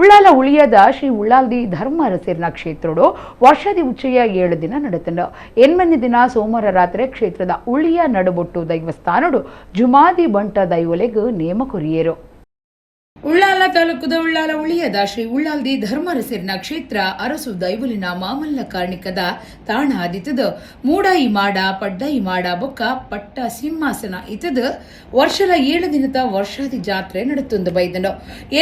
ಉಳ್ಳಾಲ ಉಳಿಯದ ಶ್ರೀ ಉಳ್ಳಾಲ್ದಿ ಧರ್ಮರಸಿರ್ನ ಕ್ಷೇತ್ರಡು ವರ್ಷದಿ ಉಚ್ಚಯ 7 ದಿನ ನಡೆತಂಡ. 8ನೇ ದಿನ ಸೋಮವಾರ ರಾತ್ರಿ ಕ್ಷೇತ್ರದ ಉಳಿಯ ನಡುಬೊಟ್ಟು ದೈವಸ್ಥಾನಡು ಜುಮಾದಿ ಬಂಟ ದೈವಲೆಗ್ ನೇಮ ಕೊರಿಯರು. ಉಳ್ಳಾಲ ತಾಲೂಕುದ ಉಳ್ಳಾಲ ಉಳಿಯದ ಶ್ರೀ ಉಳ್ಳಾಲ್ದಿ ಧರ್ಮರಸಿರ್ನ ಕ್ಷೇತ್ರ ಅರಸು ದೈವಲಿನ ಮಾಮಲ್ಲ ಕಾರ್ಣಿಕದ ತಾಣ ಆದಿತದ ಮೂಡಾಯಿ ಮಾಡ ಪಡ್ಡಾಯಿ ಮಾಡ ಬೊಕ್ಕ ಪಟ್ಟ ಸಿಂಹಾಸನ ಇತದ ವರ್ಷದ 7 ದಿನದ ವರ್ಷಾದಿ ಜಾತ್ರೆ ನಡೆತೊಂದು ಬೈದನು.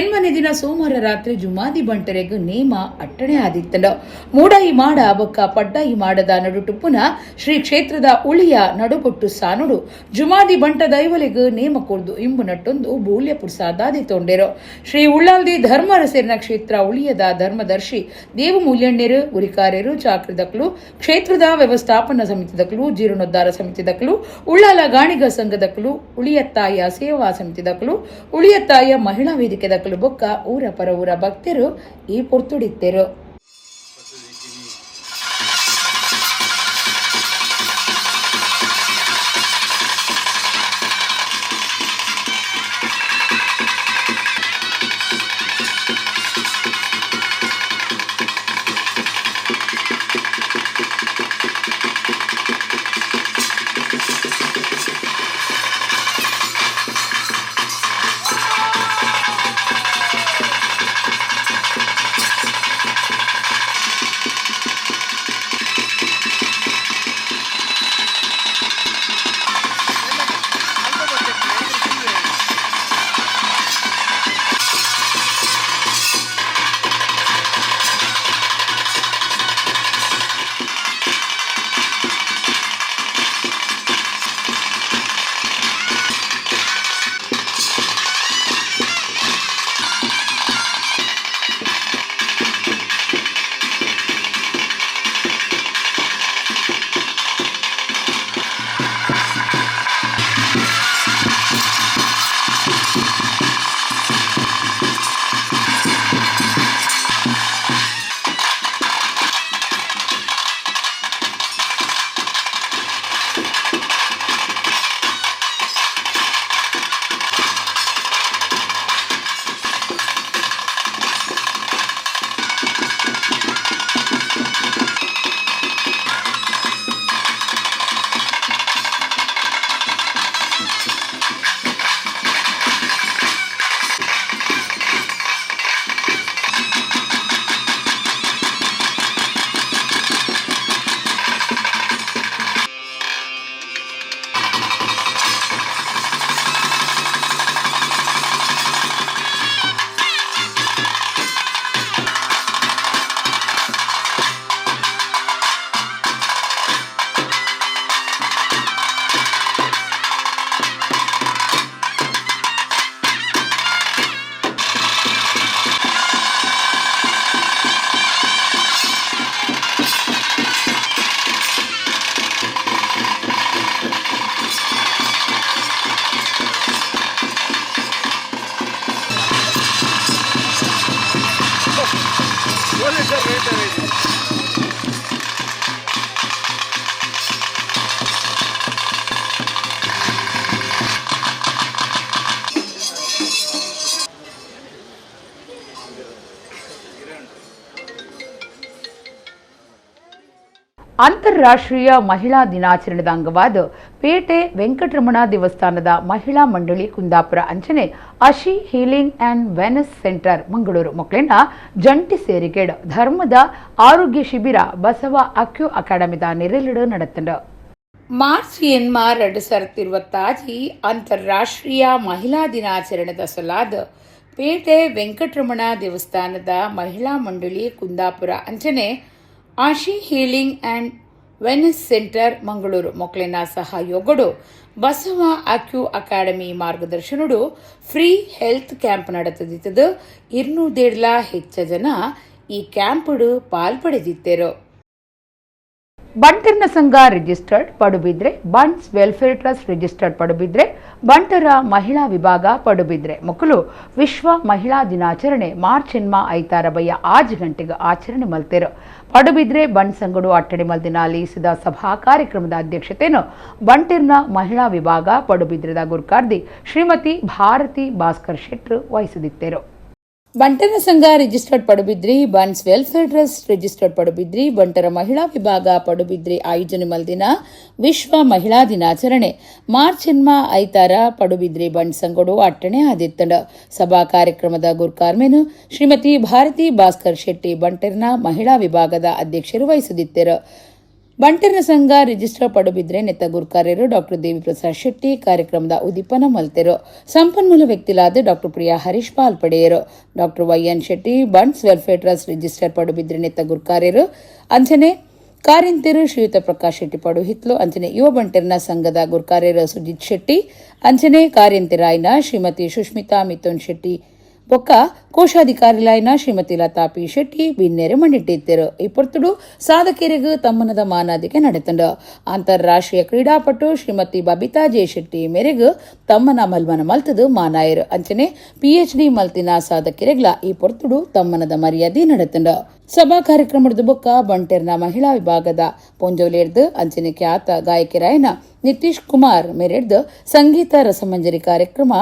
8ನೇ ದಿನ ಸೋಮವಾರ ರಾತ್ರಿ ಜುಮಾದಿ ಬಂಟರೆಗ್ ನೇಮ ಅಟ್ಟಣೆ ಆದಿತ್ತನು. ಮೂಡಾಯಿ ಮಾಡ ಬೊಕ್ಕ ಪಡ್ಡಾಯಿ ಮಾಡದ ನಡುಟುಪ್ಪುನ ಶ್ರೀ ಕ್ಷೇತ್ರದ ಉಳಿಯ ನಡುಬೊಟ್ಟು ಸಾನುಡು ಜುಮಾದಿ ಬಂಟ ದೈವಲಿಗ್ ನೇಮ ಕೊರ್ದು ಇಂಬು ನಟ್ಟೊಂದು ಬೂಲ್ಯ ಪುರ್ಸಾದಾದಿ ತೊಂಡೆರು. Shri Ullaldi ಧರ್ಮರಸೇರ್ನ ಕ್ಷೇತ್ರ ಉಳಿಯದ ಧರ್ಮದರ್ಶಿ ದೇವಮೂಲ್ಯಣ್ಣರು ಗುರಿಕಾರ್ಯರು ಚಾಕ್ರದಕ್ಲು ಕ್ಷೇತ್ರದ ವ್ಯವಸ್ಥಾಪನಾ ಸಮಿತಿದಕ್ಲು ಜೀರ್ಣೋದ್ಧಾರ ಸಮಿತಿದಕ್ಲು ಉಳ್ಳಾಲ ಗಾಣಿಗ ಸಂಘದಕ್ಲು ಉಳಿಯತ್ತಾಯ ಸೇವಾ ಸಮಿತಿದಕ್ಲು ಉಳಿಯತ್ತಾಯ ಮಹಿಳಾ ವೇದಿಕೆದಕ್ಲು ಬೊಕ್ಕ ಊರ ಪರ ಊರ ಭಕ್ತರು ಈ ಪೊರ್ತುಡಿತ್ತೆರು. ಅಂತಾರಾಷ್ಟ್ರೀಯ ಮಹಿಳಾ ದಿನಾಚರಣೆದ ಅಂಗವಾದ ಪೇಟೆ ವೆಂಕಟರಮಣ ದೇವಸ್ಥಾನದ ಮಹಿಳಾ ಮಂಡಳಿ ಕುಂದಾಪುರ ಅಂಚನೆ Ashi healing and wellness centre Mangaluru ಮಕ್ಕಳಿನ ಜಂಟಿ ಸೇರಿಕೆಡ್ ಧರ್ಮದ ಆರೋಗ್ಯ ಶಿಬಿರ ಬಸವ ಅಕ್ಯು ಅಕಾಡೆಮಿದ ನೆರಳಿಡು ನಡೆತಂಡು. ಮಾರ್ಚ್ 8, 2026 ಅಂತಾರಾಷ್ಟ್ರೀಯ ಮಹಿಳಾ ದಿನಾಚರಣೆದ ಸಲಾದ ಪೇಟೆ ವೆಂಕಟರಮಣ ದೇವಸ್ಥಾನದ ಮಹಿಳಾ ಮಂಡಳಿ ಕುಂದಾಪುರ ಅಂಚನೆ Ashi healing and wellness centre Mangaluru ಮೊಕ್ಲೆನ ಸಹಯೋಗಡು ಬಸವ ಅಕ್ಯು ಅಕಾಡೆಮಿ ಮಾರ್ಗದರ್ಶನಡು free health camp ನಡೆತದಿತ್ತದು. 250 ಹೆಚ್ಚ ಜನ ಈ ಕ್ಯಾಂಪುಡು ಪಾಲ್ಪಡೆದಿತ್ತೇರು. ಬಂಟರ್ನ ಸಂಘ registered Padubidri, Bunts welfare trust registered Padubidri, ಬಂಟರ ಮಹಿಳಾ ವಿಭಾಗ ಪಡುಬಿದ್ರೆ ಮಕ್ಕಳು ವಿಶ್ವ ಮಹಿಳಾ ದಿನಾಚರಣೆ ಮಾರ್ಚ್ ಎನ್ಮ ಐತಾರ ಬಯ್ಯ 6 ಗಂಟೆಗೆ ಆಚರಣೆ ಮಲ್ತೇರು. ಪಡುಬಿದ್ರೆ ಬಂಟ್ ಸಂಗಡು ಅಟ್ಟಣೆ ಮಲ್ದಿನ ಲೀಸಿದ ಸಭಾ ಕಾರ್ಯಕ್ರಮದ ಅಧ್ಯಕ್ಷತೆಯನ್ನು ಬಂಟಿರ್ನ ಮಹಿಳಾ ವಿಭಾಗ ಪಡುಬಿದ್ರೆದ ಗುರ್ಕಾರ್ದಿ ಶ್ರೀಮತಿ ಭಾರತಿ ಭಾಸ್ಕರ್ ಶೆಟ್ರು ವಹಿಸದಿತ್ತೇರು. ಬಂಟರ ಸಂಘ registered Padubidri, Bunts welfare trust registered Padubidri, ಬಂಟರ ಮಹಿಳಾ ವಿಭಾಗ ಪಡುಬಿದ್ರಿ ಆಯೋಜನೆ ಮಲ್ದಿನ ವಿಶ್ವ ಮಹಿಳಾ ದಿನಾಚರಣೆ ಮಾರ್ಚ್ ಎನ್ಮ ಐತಾರ ಪಡುಬಿದ್ರಿ ಬಂಟ್ ಸಂಗಡು ಅಟ್ಟಣೆ ಆದಿತ್ತಂಡ. ಸಭಾ ಕಾರ್ಯಕ್ರಮದ ಗುರ್ಕಾರ್ಮೆನು ಶ್ರೀಮತಿ ಭಾರತಿ ಭಾಸ್ಕರ್ ಶೆಟ್ಟಿ ಬಂಟರ್ನ ಮಹಿಳಾ ವಿಭಾಗದ ಅಧ್ಯಕ್ಷರು ವಹಿಸದಿತ್ತರು. ಬಂಟರ ಸಂಘ ರಿಜಿಸ್ಟರ್ ಪಡುಬಿದ್ರೆ ನೆತ್ತ ಗುರ್ಕಾರ್ಯರು ಡಾಕ್ಟರ್ ದೇವಿಪ್ರಸಾದ್ ಶೆಟ್ಟಿ ಕಾರ್ಯಕ್ರಮದ ಉದ್ದೀಪನ ಮಲ್ತೆರು. ಸಂಪನ್ಮೂಲ ವ್ಯಕ್ತಿಲಾದ ಡಾಕ್ಟರ್ ಪ್ರಿಯಾ ಹರೀಶ್ ಪಾಲ್ಪಡೆಯರು. Doctor YN Shetty Bunts welfare trust register Padubidri ನೆತ್ತ ಗುರ್ಕಾರ್ಯರು ಅಂಚನೆ ಕಾರಿಂತೆರು ಶ್ರೀಯುತ ಪ್ರಕಾಶ್ ಶೆಟ್ಟಿ ಪಡುಹಿತ್ಲು, ಅಂಚನೆ ಯುವ ಬಂಟರ್ನ ಸಂಘದ ಗುರ್ಕಾರ್ಯರು ಸುಜಿತ್ ಶೆಟ್ಟಿ, ಅಂಚನೆ ಕಾರ್ಯಂತೆರಾಯ್ನ ಶ್ರೀಮತಿ ಸುಷ್ಮಿತಾ ಮಿಥುನ್ ಶೆಟ್ಟಿ ಬೊಕ್ಕ ಕೋಶಾಧಿಕಾರಿಲಾಯಿನ ಶ್ರೀಮತಿ ಲತಾ ಪಿ ಶೆಟ್ಟಿ ಬಿನ್ನೆರೆ ಮಂಡಿಟ್ಟಿತ್ತೆರು. ಈ ಪೊರ್ತುಡು ಸಾಧಕೆರೆಗ್ ತಮ್ಮನದ ಮಾನಾದಿಗೆ ನಡೆತಂಡು. ಅಂತಾರಾಷ್ಟ್ರೀಯ ಕ್ರೀಡಾಪಟು ಶ್ರೀಮತಿ ಬಬಿತಾ ಜೆ ಶೆಟ್ಟಿ ಮೇರೆಗ್ ತಮ್ಮನ ಮಲ್ಮನ ಮಲ್ತದು ಮಾನಾಯರು. ಅಂಚನೆ ಪಿಎಚ್ಡಿ ಮಲ್ತಿನ ಸಾಧಕೆರೆಗ್ಲ ಈ ಪೊರ್ತುಡು ತಮ್ಮನದ ಮರ್ಯಾದೆ ನಡೆತಂಡು. ಸಭಾ ಕಾರ್ಯಕ್ರಮದ ಬೊಕ್ಕ ಬಂಟೆರ್ನ ಮಹಿಳಾ ವಿಭಾಗದ ಪೊಂಜೋಲೇರ್ದು ಅಂಚನೆ ಖ್ಯಾತ ಗಾಯಕಿರಾಯನ ನಿತೀಶ್ ಕುಮಾರ್ ಮೇರೆಡ್ದು ಸಂಗೀತ ರಸಮಂಜರಿ ಕಾರ್ಯಕ್ರಮ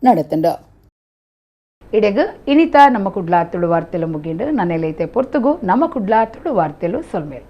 ನಡೆತಂಡು. ಇಡೆಗ್ ಇನಿತ ನಮ್ಮ ಕುಡ್ಲ ತುಳು ವಾರ್ತೆಲು ಮುಗಿಂಡು. ನನ್ನೆಲೈತೆ ಪೊರ್ತುಗು ನಮ್ಮ ಕುಡ್ಲ ತುಳು ವಾರ್ತೆಲು ಸೊಲ್ಮೇಲ್.